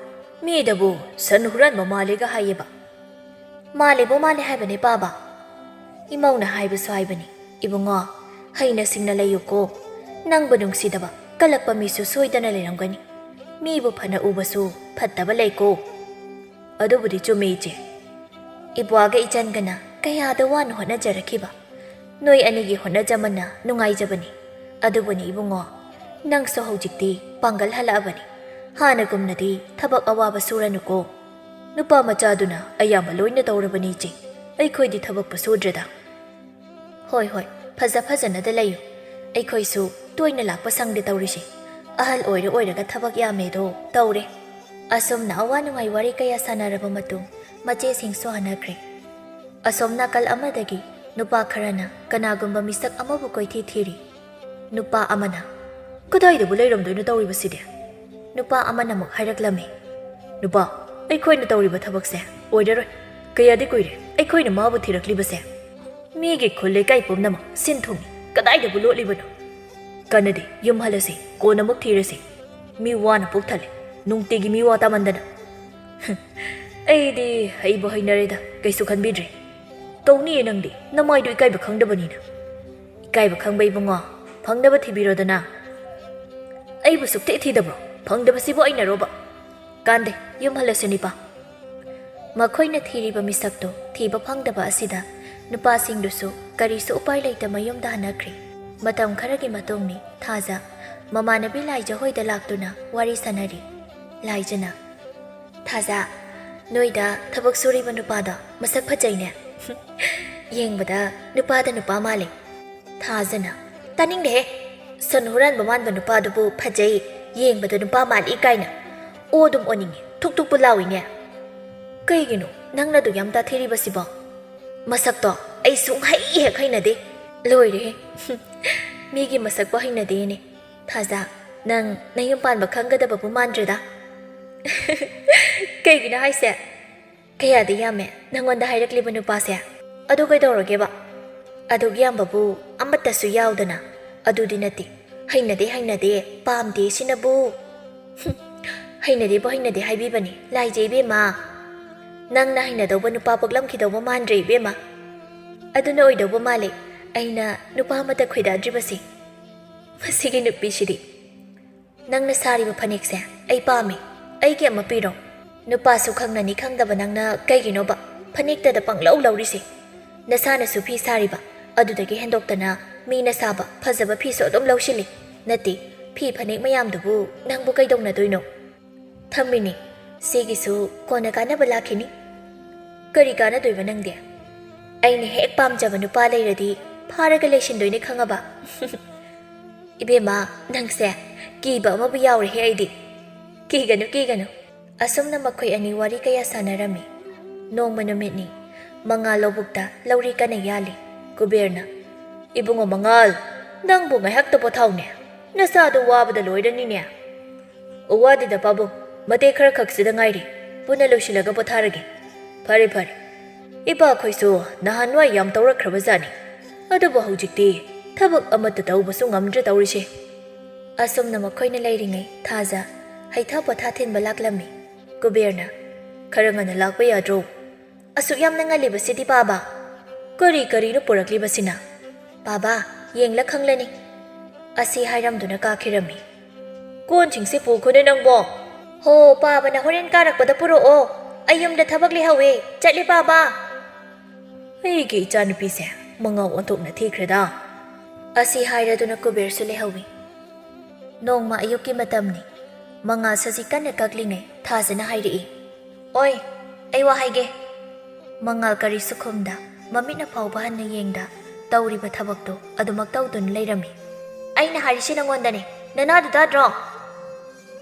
ꯃꯤꯗꯕꯨ ꯁꯟ ꯍꯨꯔꯥꯟꯕ ꯃꯥꯜꯂꯦꯒ ꯍꯥꯏꯌꯦꯕ꯫" "ꯃꯥꯜꯂꯦꯕꯣ ꯃꯥꯜꯂꯦ ꯍꯥꯏꯕꯅꯦ ꯄꯥꯕ꯫" ꯏꯃꯧꯅ ꯍꯥꯏꯕꯁꯨ ꯍꯥꯏꯕꯅꯤ, "ꯏꯕꯨꯡꯉꯣ, ꯍꯩꯅ ꯁꯤꯡꯅ ꯂꯩꯌꯨꯀꯣ꯫ ꯅꯪꯕꯨ ꯅꯨꯡꯁꯤꯗꯕ ꯀꯜꯂꯛꯄ ꯃꯤꯁꯨ ꯁꯣꯏꯗꯅ ꯂꯩꯔꯝꯒꯅꯤ꯫ ꯃꯤꯕꯨ ꯐꯅ ꯎꯕꯁꯨ ꯐꯠꯇꯕ ꯂꯩꯀꯣ꯫" "ꯑꯗꯨꯕꯨꯗꯤ ꯆꯨꯝꯃꯦ, ꯏꯆꯦ꯫ ꯏꯕ꯭ꯋꯥꯒ ꯏꯆꯟꯒꯅ ꯀꯌꯥꯗ ꯋꯥꯅ ꯍꯣꯠꯅꯖꯔꯛꯈꯤꯕ꯫ ꯅꯣꯏ ꯑꯅꯤꯒꯤ ꯍꯣꯠꯅꯖꯃꯟꯅ ꯅꯨꯡꯉꯥꯏꯖꯕꯅꯤ꯫ ꯑꯗꯨꯕꯨꯅꯤ ꯏꯕꯨꯡꯉꯣ, ꯅꯪꯁꯨ ꯍꯧꯖꯤꯛꯇꯤ ꯄꯥꯡꯒꯜ ꯍꯜꯂꯛꯑꯕꯅꯤ꯫ ꯍꯥꯟꯅꯒꯨꯝꯅꯗꯤ ꯊꯕꯛ ꯑꯋꯥꯕ ꯁꯨꯔꯅꯨꯀꯣ꯫" "ꯅꯨꯄꯥ ꯃꯆꯥꯗꯨꯅ ꯑꯌꯥꯝꯕ ꯂꯣꯏꯅ ꯇꯧꯔꯕꯅꯤ, ꯏꯆꯦ꯫ ꯑꯩꯈꯣꯏꯗꯤ ꯊꯕꯛꯄꯨ ꯁꯨꯗ꯭ꯔꯦꯗ꯫" "ꯍꯣꯏ, ꯍꯣꯏ, ꯐꯖ ꯐꯖꯅꯗ ꯂꯩꯌꯨ꯫ ꯑꯩꯈꯣꯏꯁꯨ ꯇꯣꯏꯅ ꯂꯥꯛꯄ ꯁꯪꯗꯦ ꯇꯧꯔꯤꯁꯦ꯫ ꯑꯍꯜ ꯑꯣꯏꯔ ꯑꯣꯏꯔꯒ ꯊꯕꯛ ꯌꯥꯝꯃꯦꯗꯣ ꯇꯧꯔꯦ꯫" ꯑꯁꯨꯝꯅ ꯑꯋꯥ ꯅꯨꯡꯉꯥꯏ ꯋꯥꯔꯤ ꯀꯌꯥ ꯁꯥꯟꯅꯔꯕ ꯃꯇꯨꯡ, ꯃꯆꯦꯁꯤꯡꯁꯨ ꯍꯟꯅꯈ꯭ꯔꯦ꯫ ꯑꯁꯣꯝ ꯅꯥꯀꯜ ꯑꯃꯗꯒꯤ ꯅꯨꯄꯥ ꯈꯔꯅ ꯀꯅꯥꯒꯨꯝꯕ ꯃꯤꯁꯛ ꯑꯃꯕꯨ ꯀꯣꯏꯊꯤ ꯊꯤꯔꯤ꯫ ꯅꯨꯄꯥ ꯑꯃꯅ, "ꯀꯗꯥꯏꯗꯕꯨ ꯂꯩꯔꯝꯗꯣꯏꯅꯣ ꯇꯧꯔꯤꯕꯁꯤꯗꯤ?" ꯅꯨꯄꯥ ꯑꯃꯅ ꯑꯃꯨꯛ ꯍꯥꯏꯔꯛꯂꯝꯃꯤ, "ꯅꯨꯄꯥ, ꯑꯩꯈꯣꯏꯅ ꯇꯧꯔꯤꯕ ꯊꯕꯛꯁꯦ ꯑꯣꯏꯔꯔꯣꯏ꯫ ꯀꯌꯥꯗꯤ ꯀꯨꯏꯔꯦ ꯑꯩꯈꯣꯏꯅ ꯃꯥꯕꯨ ꯊꯤꯔꯛꯂꯤꯕꯁꯦ꯫ ꯃꯤꯒꯤ ꯈꯨꯜ ꯂꯩꯀꯥꯏ ꯄꯨꯝꯅꯃꯛ ꯁꯤꯟ ꯊꯨꯡꯏ, ꯀꯗꯥꯏꯗꯕꯨ ꯂꯣꯠꯂꯤꯕꯅꯣ? ꯀꯥꯟꯅꯗꯦ, ꯌꯨꯝ ꯍꯜꯂꯁꯤ, ꯀꯣꯟꯅ ꯑꯃꯨꯛ ꯊꯤꯔꯁꯤ꯫ ꯃꯤ ꯋꯥꯅ ꯄꯨꯛ ꯊꯜꯂꯤ, ꯅꯨꯡꯇꯤꯒꯤ ꯃꯤ ꯋꯥ ꯇꯥꯃꯟꯗꯅ꯫" "ꯑꯩꯗꯤ ꯍꯩꯕꯨ ꯍꯩꯅꯔꯦꯗ, ꯀꯩꯁꯨ ꯈꯟꯕꯤꯗ꯭ꯔꯦ꯫ ꯇꯧꯅꯤꯌꯦ ꯅꯪꯗꯤ, ꯅꯃꯥꯏꯗꯨ ꯏꯀꯥꯏꯕ ꯈꯪꯗꯕꯅꯤꯅ꯫" "ꯏꯀꯥꯏꯕ ꯈꯪꯕ ꯏꯕꯨꯡꯉꯣ, ꯐꯪꯅꯕ ꯊꯤꯕꯤꯔꯣꯗꯅ꯫" "ꯑꯩꯕꯨ ꯁꯨꯛꯊꯤ ꯊꯤꯗꯕ꯭ꯔꯣ? ꯐꯪꯗꯕꯁꯤꯕꯨ ꯑꯩꯅꯔꯣꯕ? ꯀꯥꯟꯗꯦ, ꯌꯨꯝ ꯍꯜꯂꯁꯤ ꯅꯤꯄꯥ꯫" ꯃꯈꯣꯏꯅ ꯊꯤꯔꯤꯕ ꯃꯤꯁꯛꯇꯨ ꯊꯤꯕ ꯐꯪꯗꯕ ꯑꯁꯤꯗ ꯅꯨꯄꯥꯁꯤꯡꯗꯨꯁꯨ ꯀꯔꯤꯁꯨ ꯎꯄꯥꯏ ꯂꯩꯇ ꯃꯌꯨꯝꯗ ꯍꯟꯅꯈ꯭ꯔꯦ꯫ ꯃꯇꯝ ꯈꯔꯒꯤ ꯃꯇꯨꯡꯅꯤ ꯊꯥꯖ ꯃꯃꯥꯟꯅꯕꯤ ꯂꯥꯏꯖ ꯍꯣꯏꯗ ꯂꯥꯛꯇꯨꯅ ꯋꯥꯔꯤ ꯁꯥꯟꯅꯔꯤ꯫ ꯂꯥꯏꯖꯅ, "ꯊꯥꯖ, ꯅꯣꯏꯗ ꯊꯕꯛ ꯁꯨꯔꯤꯕ ꯅꯨꯄꯥꯗꯣ ꯃꯁꯛ ꯐꯖꯩꯅꯦ꯫" "ꯌꯦꯡꯕꯗ ꯅꯨꯄꯥꯗ ꯅꯨꯄꯥ ꯃꯥꯜꯂꯤ꯫" ꯊꯥꯖꯅ, "ꯇꯥꯅꯤꯡꯗꯦꯍꯦ, ꯁꯟ ꯍꯨꯔꯥꯟꯕ ꯃꯥꯟꯕ ꯅꯨꯄꯥꯗꯨꯕꯨ ꯐꯖꯩ, ꯌꯦꯡꯕꯗ ꯅꯨꯄꯥ ꯃꯥꯜꯂꯤ ꯀꯥꯏꯅ꯫ ꯑꯣ ꯑꯗꯨꯝ ꯑꯣꯟꯅꯤꯡꯉꯤ, ꯊꯨꯛ ꯊꯨꯛꯄꯨ ꯂꯥꯎꯏꯅꯦ꯫ ꯀꯩꯒꯤꯅꯣ ꯅꯪꯅ ꯑꯗꯨꯛ ꯌꯥꯝ ꯇꯥꯊꯤꯔꯤꯕꯁꯤꯕꯣ? ꯃꯁꯛꯇꯣ ꯑꯩ ꯁꯨꯡꯍꯩ ꯍꯦꯛ ꯍꯩꯅꯗꯦ꯫" "ꯂꯣꯏꯔꯦꯍꯦ, ꯃꯤꯒꯤ ꯃꯁꯛꯄꯨ ꯍꯩꯅꯗꯦꯅꯦ꯫ ꯊꯥꯖ, ꯅꯪ ꯅꯌꯨꯝ ꯄꯥꯟꯕ ꯈꯪꯒꯗꯕꯕꯨ ꯃꯥꯟꯗ꯭ꯔꯦꯗ꯫" "ꯀꯩꯒꯤꯅꯣ ꯍꯥꯏꯁꯦ? ꯀꯌꯥꯗꯤ ꯌꯥꯝꯃꯦ ꯅꯪꯉꯣꯟꯗ ꯍꯥꯏꯔꯛꯂꯤꯕ ꯅꯨꯄꯥꯁꯦ꯫ ꯑꯗꯨ ꯀꯩꯗꯧꯔꯒꯦꯕ? ꯑꯗꯨꯛ ꯌꯥꯝꯕꯕꯨ ꯑꯃꯠꯇꯁꯨ ꯌꯥꯎꯗꯅ꯫ ꯑꯗꯨꯗꯤ ꯅꯠꯇꯦ, ꯍꯩꯅꯗꯦ, ꯍꯩꯅꯗꯦ, ꯄꯥꯝꯗꯦ ꯁꯤꯅꯕꯨ꯫" "ꯍꯨꯝ, ꯍꯩꯅꯗꯦꯕꯨ ꯍꯩꯅꯗꯦ ꯍꯥꯏꯕꯤꯕꯅꯤ, ꯂꯥꯏꯖ ꯏꯕꯦꯝꯃ꯫ ꯅꯪꯅ ꯍꯩꯅꯗꯧꯕ ꯅꯨꯄꯥ ꯄꯣꯛꯂꯝꯈꯤꯗꯧꯕ ꯃꯥꯟꯗ꯭ꯔꯦ ꯏꯕꯦꯝꯃ꯫ ꯑꯗꯨꯅ ꯑꯣꯏꯗꯧꯕ ꯃꯥꯜꯂꯦ ꯑꯩꯅ ꯅꯨꯄꯥ ꯑꯃꯠꯇ ꯈꯣꯏꯗꯥꯗ꯭ꯔꯤꯕꯁꯦ꯫" "ꯃꯁꯤꯒꯤ ꯅꯨꯄꯤꯁꯤꯗꯤ꯫ ꯅꯪꯅ ꯁꯥꯔꯤꯕ ꯐꯅꯦꯛꯁꯦ ꯑꯩ ꯄꯥꯝꯃꯤ꯫ ꯑꯩꯒꯤ ꯑꯃ ꯄꯤꯔꯣ꯫" "ꯅꯨꯄꯥꯁꯨ ꯈꯪꯅꯅꯤ ꯈꯪꯗꯕ ꯅꯪꯅ ꯀꯩꯒꯤꯅꯣꯕ ꯐꯅꯦꯛꯇꯗ ꯄꯪꯂꯧ ꯂꯧꯔꯤꯁꯦ? ꯅꯁꯥꯅꯁꯨ ꯐꯤ ꯁꯥꯔꯤꯕ, ꯑꯗꯨꯗꯒꯤ ꯍꯦꯟꯗꯣꯛꯇꯅ ꯃꯤꯅ ꯁꯥꯕ ꯐꯖꯕ ꯐꯤꯁꯨ ꯑꯗꯨꯝ ꯂꯧꯁꯤꯜꯂꯤ꯫ ꯅꯠꯇꯦ, ꯐꯤ ꯐꯅꯦꯛ ꯃꯌꯥꯝꯗꯨꯕꯨ ꯅꯪꯕꯨ ꯀꯩꯗꯧꯅꯗꯣꯏꯅꯣ?" "ꯊꯝꯃꯤꯅꯤ, ꯁꯤꯒꯤꯁꯨ ꯀꯣꯟꯅ ꯀꯥꯟꯅꯕ ꯂꯥꯛꯈꯤꯅꯤ꯫ ꯀꯔꯤ ꯀꯥꯟꯅꯗꯣꯏꯕ ꯅꯪꯗꯤ? ꯑꯩꯅ ꯍꯦꯛ ꯄꯥꯝꯖꯕ ꯅꯨꯄꯥ ꯂꯩꯔꯗꯤ ꯐꯥꯔꯒ ꯂꯩꯁꯤꯟꯗꯣꯏꯅꯦ, ꯈꯪꯉꯕ? ꯏꯕꯦꯝꯃ, ꯅꯪꯁꯦ ꯀꯤꯕ ꯑꯃꯕꯨ ꯌꯥꯎꯔꯦꯍꯦ ꯑꯩꯗꯤ꯫ ꯀꯤꯒꯅꯨ, ꯀꯤꯒꯅꯨ꯫ ꯑꯁꯨꯝꯅ ꯃꯈꯣꯏ ꯑꯅꯤ ꯋꯥꯔꯤ ꯀꯌꯥ ꯁꯥꯟꯅꯔꯝꯃꯤ꯫ ꯅꯣꯡꯃ ꯅꯨꯃꯤꯠꯅꯤ, ꯃꯉꯥꯜ ꯂꯧꯕꯨꯛꯇ ꯂꯧꯔꯤ ꯀꯟꯅ ꯌꯥꯜꯂꯤ꯫ ꯀꯨꯕꯦꯔꯅ, "ꯏꯕꯨꯡꯉꯣ ꯃꯉꯥꯜ, ꯅꯪꯕꯨ ꯉꯥꯏꯍꯥꯛꯇ ꯄꯣꯊꯥꯎꯅꯦ, ꯅꯁꯥꯗꯣ ꯋꯥꯕꯗ ꯂꯣꯏꯔꯅꯤꯅꯦ꯫" "ꯋꯥꯗꯦꯗ ꯄꯥꯕꯨꯡ, ꯃꯇꯦꯛ ꯈꯔ ꯈꯛꯁꯤꯗ ꯉꯥꯏꯔꯤ, ꯄꯨꯟꯅ ꯂꯣꯏꯁꯤꯜꯂꯒ ꯄꯣꯊꯥꯔꯒꯦ꯫" "ꯐꯔꯦ ꯐꯔꯦ, ꯏꯄꯥꯈꯣꯏꯁꯨ ꯅꯍꯥꯟꯋꯥꯏ ꯌꯥꯝ ꯇꯧꯔꯛꯈ꯭ꯔꯕ ꯖꯥꯠꯅꯤ, ꯑꯗꯨꯕꯨ ꯍꯧꯖꯤꯛꯇꯤ ꯊꯕꯛ ꯑꯃꯠꯇ ꯇꯧꯕꯁꯨ ꯉꯝꯗ꯭ꯔꯦ ꯇꯧꯔꯤꯁꯦ꯫" ꯑꯁꯨꯝꯅ ꯃꯈꯣꯏꯅ ꯂꯩꯔꯤꯉꯩ ꯊꯥꯖ ꯍꯩꯊꯥ ꯄꯣꯊꯥ ꯊꯤꯟꯕ ꯂꯥꯛꯂꯝꯃꯤ꯫ ꯀꯨꯕꯦꯔꯅ, "ꯈꯔ ꯉꯟꯅ ꯂꯥꯛꯄ ꯌꯥꯗ꯭ꯔꯣ?" "ꯑꯁꯨꯛ ꯌꯥꯝꯅ ꯉꯜꯂꯤꯕꯁꯤꯗꯤ ꯄꯥꯕ?" "ꯀꯔꯤ ꯀꯔꯤꯅꯣ ꯄꯨꯔꯛꯂꯤꯕꯁꯤꯅ?" "ꯄꯥꯕ, ꯌꯦꯡꯂ ꯈꯪꯂꯅꯤ꯫" ꯑꯁꯤ ꯍꯥꯏꯔꯝꯗꯨꯅ ꯀꯥꯈꯤꯔꯝꯃꯤ꯫ "ꯀꯣꯟꯁꯤꯡꯁꯦ ꯄꯨꯈꯣꯅꯦ ꯅꯪꯕꯣ꯫" "ꯍꯣ, ꯄꯥꯕꯅ ꯍꯣꯔꯦꯟ ꯀꯥꯔꯛꯄꯗ ꯄꯨꯔꯛꯑꯣ, ꯑꯩ ꯌꯨꯝꯗ ꯊꯕꯛ ꯂꯩꯍꯧꯋꯦ, ꯆꯠꯂꯦ ꯄꯥꯕ꯫" "ꯑꯩꯒꯤ ꯏꯆꯥꯅꯨꯄꯤꯁꯦ ꯃꯉꯥꯎ ꯑꯣꯟꯊꯣꯛꯅ ꯊꯤꯈ꯭ꯔꯦꯗ꯫" ꯑꯁꯤ ꯍꯥꯏꯔꯗꯨꯅ ꯀꯨꯕꯦꯔꯁꯨ ꯂꯩꯍꯧꯋꯤ꯫ ꯅꯣꯡꯃ ꯑꯌꯨꯛꯀꯤ ꯃꯇꯝꯅꯤ꯫ ꯃꯉꯥꯜ ꯁꯖꯤ ꯀꯟꯅ ꯀꯛꯂꯤꯉꯩ ꯊꯥꯖꯅ ꯍꯥꯏꯔꯛꯏ, "ꯑꯣꯏ, ꯑꯩ ꯋꯥ ꯍꯥꯏꯒꯦ꯫" ꯃꯉꯥꯜ ꯀꯔꯤꯁꯨ ꯈꯨꯝꯗ ꯃꯃꯤꯠꯅ ꯐꯥꯎꯕ ꯍꯟꯅ ꯌꯦꯡꯗ ꯇꯧꯔꯤꯕ ꯊꯕꯛꯇꯨ ꯑꯗꯨꯃꯛ ꯇꯧꯗꯨꯅ ꯂꯩꯔꯝꯃꯤ꯫ "ꯑꯩꯅ ꯍꯥꯏꯔꯤꯁꯤ ꯅꯪꯉꯣꯟꯗꯅꯦ, ꯅꯅꯥꯗꯨ ꯇꯥꯗ꯭ꯔꯣ?"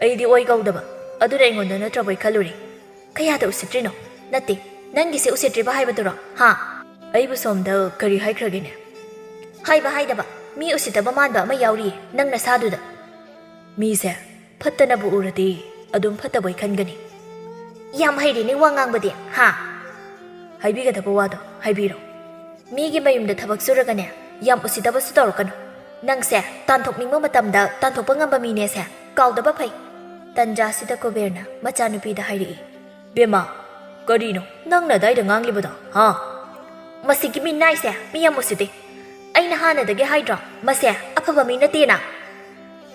"ꯑꯩꯗꯤ ꯑꯣꯏ ꯀꯧꯗꯕ, ꯑꯗꯨꯅ ꯑꯩꯉꯣꯟꯗ ꯅꯠꯇ꯭ꯔꯕꯣꯏ ꯈꯜꯂꯨꯔꯦ꯫" "ꯀꯌꯥꯗ ꯎꯁꯤꯠꯇ꯭ꯔꯤꯅꯣ?" "ꯅꯠꯇꯦ, ꯅꯪꯒꯤꯁꯦ ꯎꯁꯤꯠꯇ꯭ꯔꯤꯕ ꯍꯥꯏꯕꯗꯨꯔꯣ, ꯍꯥ?" "ꯑꯩꯕꯨ ꯁꯣꯝꯗ ꯀꯔꯤ ꯍꯥꯏꯈ꯭ꯔꯒꯦꯅꯦ?" "ꯍꯥꯏꯕ ꯍꯥꯏꯗꯕ, ꯃꯤ ꯎꯁꯤꯠꯇꯕ ꯃꯥꯟꯕ ꯑꯃ ꯌꯥꯎꯔꯤꯌꯦ ꯅꯪ ꯅꯁꯥꯗꯨꯗ꯫" "ꯃꯤꯁꯦ ꯐꯠꯇꯅꯕꯨ ꯎꯔꯗꯤ ꯑꯗꯨꯝ ꯐꯠꯇꯕꯣꯏ ꯈꯟꯒꯅꯤ꯫" "ꯌꯥꯝ ꯍꯩꯔꯦꯅꯦ ꯋꯥ ꯉꯥꯡꯕꯗꯤ, ꯍꯥ?" "ꯍꯥꯏꯕꯤꯒꯗꯕ ꯋꯥꯗꯣ ꯍꯥꯏꯕꯤꯔꯣ꯫" "ꯃꯤꯒꯤ ꯃꯌꯨꯝꯗ ꯊꯕꯛ ꯁꯨꯔꯒꯅꯦ, ꯌꯥꯝ ꯎꯁꯤꯠꯇꯕꯁꯨ ꯇꯧꯔꯛꯀꯅꯨ꯫ ꯅꯪꯁꯦ ꯇꯥꯟꯊꯣꯛꯅꯤꯡꯕ ꯃꯇꯝꯗ ꯇꯥꯟꯊꯣꯛꯄ ꯉꯝꯕ ꯃꯤꯅꯦꯁꯦ ꯀꯥꯎꯗꯕ ꯐꯩ꯫" ꯇꯟꯖꯥꯁꯤꯗ ꯀꯨꯕꯦꯔꯅ ꯃꯆꯥꯅꯨꯄꯤꯗ ꯍꯥꯏꯔꯛꯏ꯫ "ꯕꯦꯝꯃ, ꯀꯔꯤꯅꯣ ꯅꯪꯅ ꯑꯗꯥꯏꯗ ꯉꯥꯡꯂꯤꯕꯗꯣ, ꯍꯥ?" "ꯃꯁꯤꯒꯤ ꯃꯤꯅꯥꯏꯁꯦ ꯃꯤ ꯌꯥꯝ ꯎꯁꯤꯠꯇꯦ꯫ ꯑꯩꯅ ꯍꯥꯟꯅꯗꯒꯤ ꯍꯥꯏꯗ꯭ꯔꯣ, ꯃꯁꯦ ꯑꯐꯕ ꯃꯤ ꯅꯠꯇꯦꯅ꯫"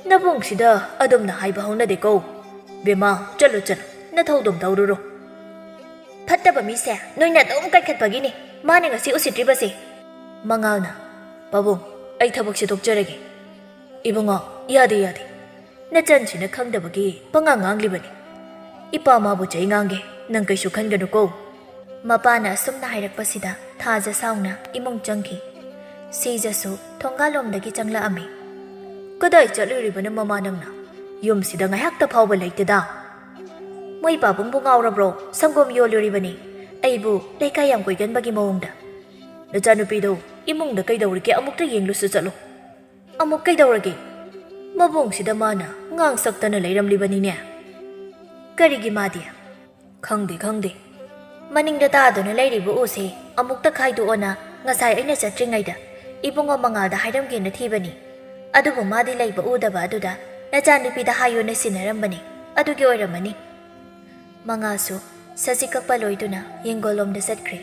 "ꯅꯕꯨꯡꯁꯤꯗ ꯑꯗꯨꯝꯅ ꯍꯥꯏꯕ ꯍꯧꯅꯗꯦꯀꯣ꯫ ꯕꯦꯝꯃ, ꯆꯠꯂꯣ ꯆꯠꯂꯣ, ꯅꯊꯧꯗꯣꯝ ꯇꯧꯔꯨꯔꯣ꯫" "ꯐꯠꯇꯕ ꯃꯤꯁꯦ ꯅꯣꯏꯅ ꯑꯗꯨꯝ ꯀꯟꯈꯠꯄꯒꯤꯅꯤ ꯃꯥꯅ ꯉꯁꯤ ꯎꯁꯤꯠꯇ꯭ꯔꯤꯕꯁꯦ꯫" ꯃꯉꯥꯜꯅ, "ꯄꯥꯕꯨꯡ, ꯑꯩ ꯊꯕꯛꯁꯦ ꯇꯣꯛꯆꯔꯒꯦ꯫" "ꯏꯕꯨꯡꯉꯣ, ꯌꯥꯗꯦ, ꯌꯥꯗꯦ꯫ ꯅꯆꯟꯁꯤꯅ ꯈꯪꯗꯕꯒꯤ ꯄꯉꯥꯡ ꯉꯥꯡꯂꯤꯕꯅꯤ꯫ "ꯏꯄꯥ ꯃꯥꯕꯨ ꯆꯩ ꯉꯥꯡꯒꯦ, ꯅꯪ ꯀꯩꯁꯨ ꯈꯟꯒꯅꯨꯀꯣ꯫" ꯃꯄꯥꯅ ꯑꯁꯨꯝꯅ ꯍꯥꯏꯔꯛꯄꯁꯤꯗ ꯊꯥꯖ ꯁꯥꯎꯅ ꯏꯃꯨꯡ ꯆꯪꯈꯤ꯫ ꯁꯤꯖꯁꯨ ꯊꯣꯡꯒꯥꯜꯂꯣꯝꯗꯒꯤ ꯆꯪꯂꯛꯑꯝꯃꯤ꯫ "ꯀꯗꯥꯏ ꯆꯠꯂꯨꯔꯤꯕꯅꯣ ꯃꯃꯥ ꯅꯪꯅ? ꯌꯨꯝꯁꯤꯗ ꯉꯥꯏꯍꯥꯛꯇ ꯐꯥꯎꯕ ꯂꯩꯇꯦꯗ꯫" "ꯃꯣꯏ ꯄꯥꯕꯨꯡꯕꯨ ꯉꯥꯎꯔꯕ꯭ꯔꯣ? ꯁꯪꯒꯣꯝ ꯌꯣꯜꯂꯨꯔꯤꯕꯅꯤ꯫ ꯑꯩꯕꯨ ꯂꯩꯀꯥꯏ ꯌꯥꯝ ꯀꯣꯏꯒꯟꯕꯒꯤ ꯃꯑꯣꯡꯗ꯫" "ꯅꯆꯥꯅꯨꯄꯤꯗꯣ ꯏꯃꯨꯡꯗ ꯀꯩꯗꯧꯔꯤꯒꯦ? ꯑꯃꯨꯛꯇ ꯌꯦꯡꯂꯨꯁꯨ ꯆꯠꯂꯣ꯫" "ꯑꯃꯨꯛ ꯀꯩꯗꯧꯔꯒꯦ? ꯃꯕꯨꯡꯁꯤꯗ ꯃꯥꯅ ꯉꯥꯡ ꯁꯛꯇꯅ ꯂꯩꯔꯝꯂꯤꯕꯅꯤꯅꯦ꯫" "ꯀꯔꯤꯒꯤ ꯃꯥꯗꯤ?" "ꯈꯪꯗꯦ, ꯈꯪꯗꯦ꯫" "ꯃꯅꯤꯡꯗ ꯇꯥꯗꯨꯅ ꯂꯩꯔꯤꯕ ꯎꯁꯦ ꯑꯃꯨꯛꯇ ꯈꯥꯏꯗꯣꯛꯑꯣꯅ ꯉꯁꯥꯏ ꯑꯩꯅ ꯆꯠꯇ꯭ꯔꯤꯉꯩꯗ ꯏꯕꯨꯡꯉꯣ ꯃꯉꯥꯜꯗ ꯍꯥꯏꯔꯝꯒꯦꯅ ꯊꯤꯕꯅꯤ꯫ ꯑꯗꯨꯕꯨ ꯃꯥꯗꯤ ꯂꯩꯕ ꯎꯗꯕ ꯑꯗꯨꯗ ꯅꯆꯥꯅꯨꯄꯤꯗ ꯍꯥꯏꯌꯣꯅ ꯁꯤꯟꯅꯔꯝꯕꯅꯤ꯫ ꯑꯗꯨꯒꯤ ꯑꯣꯏꯔꯝꯃꯅꯤ꯫" ꯃꯉꯥꯜꯁꯨ ꯁꯖꯤꯛ ꯀꯛꯄ ꯂꯣꯏꯗꯨꯅ ꯌꯦꯡꯒꯣꯜꯂꯣꯝꯗ ꯆꯠꯈ꯭ꯔꯦ꯫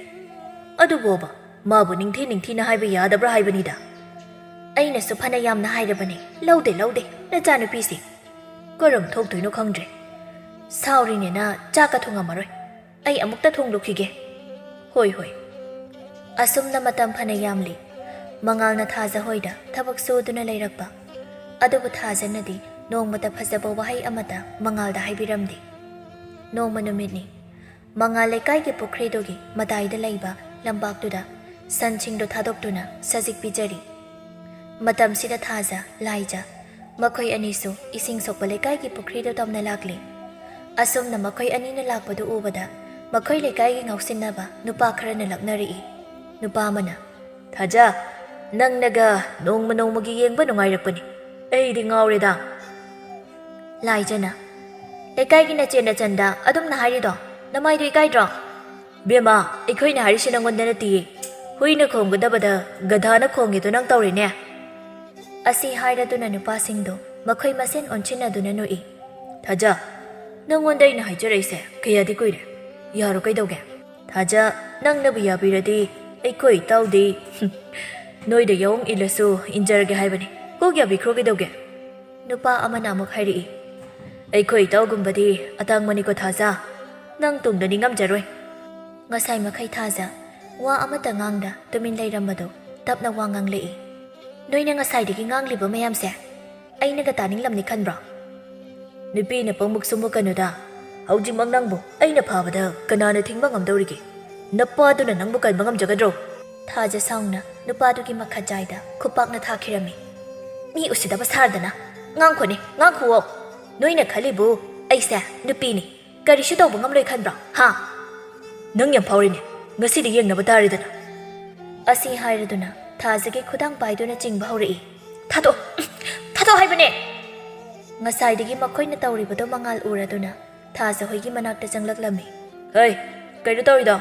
"ꯑꯗꯨꯕꯣꯕ, ꯃꯥꯕꯨ ꯅꯤꯡꯊꯤ ꯅꯤꯡꯊꯤꯅ ꯍꯥꯏꯕ ꯌꯥꯗꯕ꯭ꯔꯥ ꯍꯥꯏꯕꯅꯤꯗ?" "ꯑꯩꯅꯁꯨ ꯐꯅ ꯌꯥꯝꯅ ꯍꯥꯏꯔꯕꯅꯤ, ꯂꯧꯗꯦ, ꯂꯧꯗꯦ꯫ ꯅꯆꯥꯅꯨꯄꯤꯁꯦ ꯀꯔꯝ ꯊꯣꯛꯇꯣꯏꯅꯣ ꯈꯪꯗ꯭ꯔꯦ꯫ ꯁꯥꯎꯔꯤꯅꯦꯅ ꯆꯥꯛꯀ ꯊꯣꯡꯉꯝꯃꯔꯣꯏ꯫ ꯑꯩ ꯑꯃꯨꯛꯇ ꯊꯣꯡꯗꯣꯛꯈꯤꯒꯦ꯫" "ꯍꯣꯏ, ꯍꯣꯏ꯫" ꯑꯁꯨꯝꯅ ꯃꯇꯝ ꯐꯅ ꯌꯥꯝꯂꯤ꯫ ꯃꯉꯥꯜꯅ ꯊꯥꯖ ꯍꯣꯏꯗ ꯊꯕꯛ ꯁꯨꯗꯨꯅ ꯂꯩꯔꯛꯄ꯫ ꯑꯗꯨꯕꯨ ꯊꯥꯖꯅꯗꯤ ꯅꯣꯡꯃꯇ ꯐꯖꯕ ꯋꯥꯍꯩ ꯑꯃꯇ ꯃꯉꯥꯜꯗ ꯍꯥꯏꯕꯤꯔꯝꯗꯦ꯫ ꯅꯣꯡꯃ ꯅꯨꯃꯤꯠꯅꯤ꯫ ꯃꯉꯥꯜ ꯂꯩꯀꯥꯏꯒꯤ ꯄꯨꯈ꯭ꯔꯤꯗꯨꯒꯤ ꯃꯇꯥꯏꯗ ꯂꯩꯕ ꯂꯝꯄꯥꯛꯇꯨꯗ ꯁꯟꯁꯤꯡꯗꯨ ꯊꯥꯗꯣꯛꯇꯨꯅ ꯁꯖꯤꯛ ꯄꯤꯖꯔꯤ꯫ ꯃꯇꯝꯁꯤꯗ ꯊꯥꯖ, ꯂꯥꯏꯖ ꯃꯈꯣꯏ ꯑꯅꯤꯁꯨ ꯏꯁꯤꯡ ꯁꯣꯛꯄ ꯂꯩꯀꯥꯏꯒꯤ ꯄꯨꯈ꯭ꯔꯤꯗꯨ ꯇꯝꯅ ꯂꯥꯛꯂꯤ꯫ ꯑꯁꯨꯝꯅ ꯃꯈꯣꯏ ꯑꯅꯤꯅ ꯂꯥꯛꯄꯗꯨ ꯎꯕꯗ ꯃꯈꯣꯏ ꯂꯩꯀꯥꯏꯒꯤ ꯉꯥꯎꯁꯤꯟꯅꯕ ꯅꯨꯄꯥ ꯈꯔꯅ ꯂꯛꯅꯔꯛꯏ꯫ ꯅꯨꯄꯥ ꯑꯃꯅ, "ꯊꯥꯖ, ꯅꯪꯅꯒ ꯅꯣꯡꯃ ꯅꯣꯡꯃꯒꯤ ꯌꯦꯡꯕ ꯅꯨꯡꯉꯥꯏꯔꯛꯄꯅꯤ꯫ ꯑꯩꯗꯤ ꯉꯥꯎꯔꯦꯗ꯫" ꯂꯥꯏꯖꯅ, "ꯂꯩꯀꯥꯏꯒꯤ ꯅꯆꯦ ꯅꯆꯟꯗ ꯑꯗꯨꯝꯅ ꯍꯥꯏꯔꯤꯗꯣ ꯅꯃꯥꯏꯗꯣ ꯏꯀꯥꯏꯗ꯭ꯔꯣ?" "ꯕꯦꯝꯃ, ꯑꯩꯈꯣꯏꯅ ꯍꯥꯏꯔꯤꯁꯤ ꯅꯪꯉꯣꯟꯗ ꯅꯠꯇꯤꯌꯦ꯫ ꯍꯨꯏꯅ ꯈꯣꯡꯒꯗꯕꯗ ꯒꯙꯥꯅ ꯈꯣꯡꯉꯦꯗꯣ ꯅꯪ ꯇꯧꯔꯦꯅꯦ꯫" ꯑꯁꯤ ꯍꯥꯏꯔꯗꯨꯅ ꯅꯨꯄꯥꯁꯤꯡꯗꯣ ꯃꯈꯣꯏ ꯃꯁꯦꯟ ꯑꯣꯟꯁꯤꯟꯅꯗꯨꯅ ꯅꯣꯛꯏ꯫ "ꯊꯥꯖ, ꯅꯪꯉꯣꯟꯗ ꯑꯩꯅ ꯍꯥꯏꯖꯔꯛꯏꯁꯦ ꯀꯌꯥꯗꯤ ꯀꯨꯏꯔꯦ꯫ ꯌꯥꯔꯣ ꯀꯩꯗꯧꯒꯦ?" "ꯊꯥꯖ, ꯅꯪꯅꯕꯨ ꯌꯥꯕꯤꯔꯗꯤ ꯑꯩꯈꯣꯏ ꯏꯇꯥꯎꯗꯤ ꯅꯣꯏꯗ ꯌꯥꯑꯣꯡ ꯏꯜꯂꯁꯨ ꯏꯟꯖꯔꯒꯦ ꯍꯥꯏꯕꯅꯤ꯫ ꯀꯣꯛ ꯌꯥꯕꯤꯈ꯭ꯔꯣ ꯀꯩꯗꯧꯒꯦ?" ꯅꯨꯄꯥ ꯑꯃꯅ ꯑꯃꯨꯛ ꯍꯥꯏꯔꯛꯏ꯫ "ꯑꯩꯈꯣꯏ ꯏꯇꯥꯎꯒꯨꯝꯕꯗꯤ ꯑꯇꯥꯡꯕꯅꯤꯀꯣ ꯊꯥꯖ, ꯅꯪ ꯇꯨꯡꯗ ꯅꯤꯡꯉꯝꯖꯔꯣꯏ꯫" ꯉꯁꯥꯏ ꯃꯈꯩ ꯊꯥꯖ ꯋꯥ ꯑꯃꯠꯇ ꯉꯥꯡꯗ ꯇꯨꯃꯤꯟ ꯂꯩꯔꯝꯕꯗꯨ ꯇꯞꯅ ꯋꯥ ꯉꯥꯡꯂꯛꯏ꯫ "ꯅꯣꯏꯅ ꯉꯁꯥꯏꯗꯒꯤ ꯉꯥꯡꯂꯤꯕ ꯃꯌꯥꯝꯁꯦ ꯑꯩꯅꯒ ꯇꯥꯅꯤꯡꯂꯝꯅꯤ ꯈꯟꯕ꯭ꯔꯣ?" "ꯅꯨꯄꯤꯅ ꯄꯪꯃꯨꯛ ꯁꯨꯝꯃꯨꯛꯀꯅꯨꯗ꯫ "ꯍꯧꯖꯤꯛꯃꯛ ꯅꯪꯕꯨ ꯑꯩꯅ ꯐꯥꯕꯗ ꯀꯅꯥꯅ ꯊꯤꯡꯕ ꯉꯝꯗꯧꯔꯤꯒꯦ? ꯅꯄꯥꯗꯨꯅ ꯅꯪꯕꯨ ꯀꯟꯕ ꯉꯝꯖꯒꯗ꯭ꯔꯣ?" ꯊꯥꯖ ꯁꯥꯎꯅ ꯅꯨꯄꯥꯗꯨꯒꯤ ꯃꯈꯠ ꯖꯥꯏꯗ ꯈꯨꯄꯥꯛꯅ ꯊꯥꯈꯤꯔꯝꯃꯤ꯫ "ꯃꯤ ꯎꯁꯤꯠꯇꯕ ꯁꯥꯔꯗꯅ꯫ ꯉꯥꯡꯈꯣꯅꯦ, ꯉꯥꯡꯈꯨꯋꯣ꯫ ꯅꯣꯏꯅ ꯈꯜꯂꯤꯕꯨ ꯑꯩꯁꯦ ꯅꯨꯄꯤꯅꯤ, ꯀꯔꯤꯁꯨ ꯇꯧꯕ ꯉꯝꯂꯣꯏ ꯈꯟꯕ꯭ꯔꯣ, ꯍꯥ? ꯅꯪ ꯌꯥꯝ ꯐꯥꯎꯔꯤꯅꯦ, ꯉꯁꯤꯗꯤ ꯌꯦꯡꯅꯕ ꯇꯥꯔꯦꯗꯅ꯫" ꯑꯁꯤ ꯍꯥꯏꯔꯗꯨꯅ ꯊꯥꯖꯒꯤ ꯈꯨꯗꯥꯡ ꯄꯥꯏꯗꯨꯅ ꯆꯤꯡꯕ ꯍꯧꯔꯛꯏ꯫ "ꯊꯥꯗꯣꯛ, ꯊꯥꯗꯣꯛ ꯍꯥꯏꯕꯅꯦ!" ꯉꯁꯥꯏꯗꯒꯤ ꯃꯈꯣꯏꯅ ꯇꯧꯔꯤꯕꯗꯣ ꯃꯉꯥꯜ ꯎꯔꯗꯨꯅ ꯊꯥꯖ ꯍꯣꯏꯒꯤ ꯃꯅꯥꯛꯇ ꯆꯪꯂꯛꯂꯝꯃꯤ꯫ "ꯍꯩ, ꯀꯩꯅꯣ ꯇꯧꯔꯤꯗꯣ?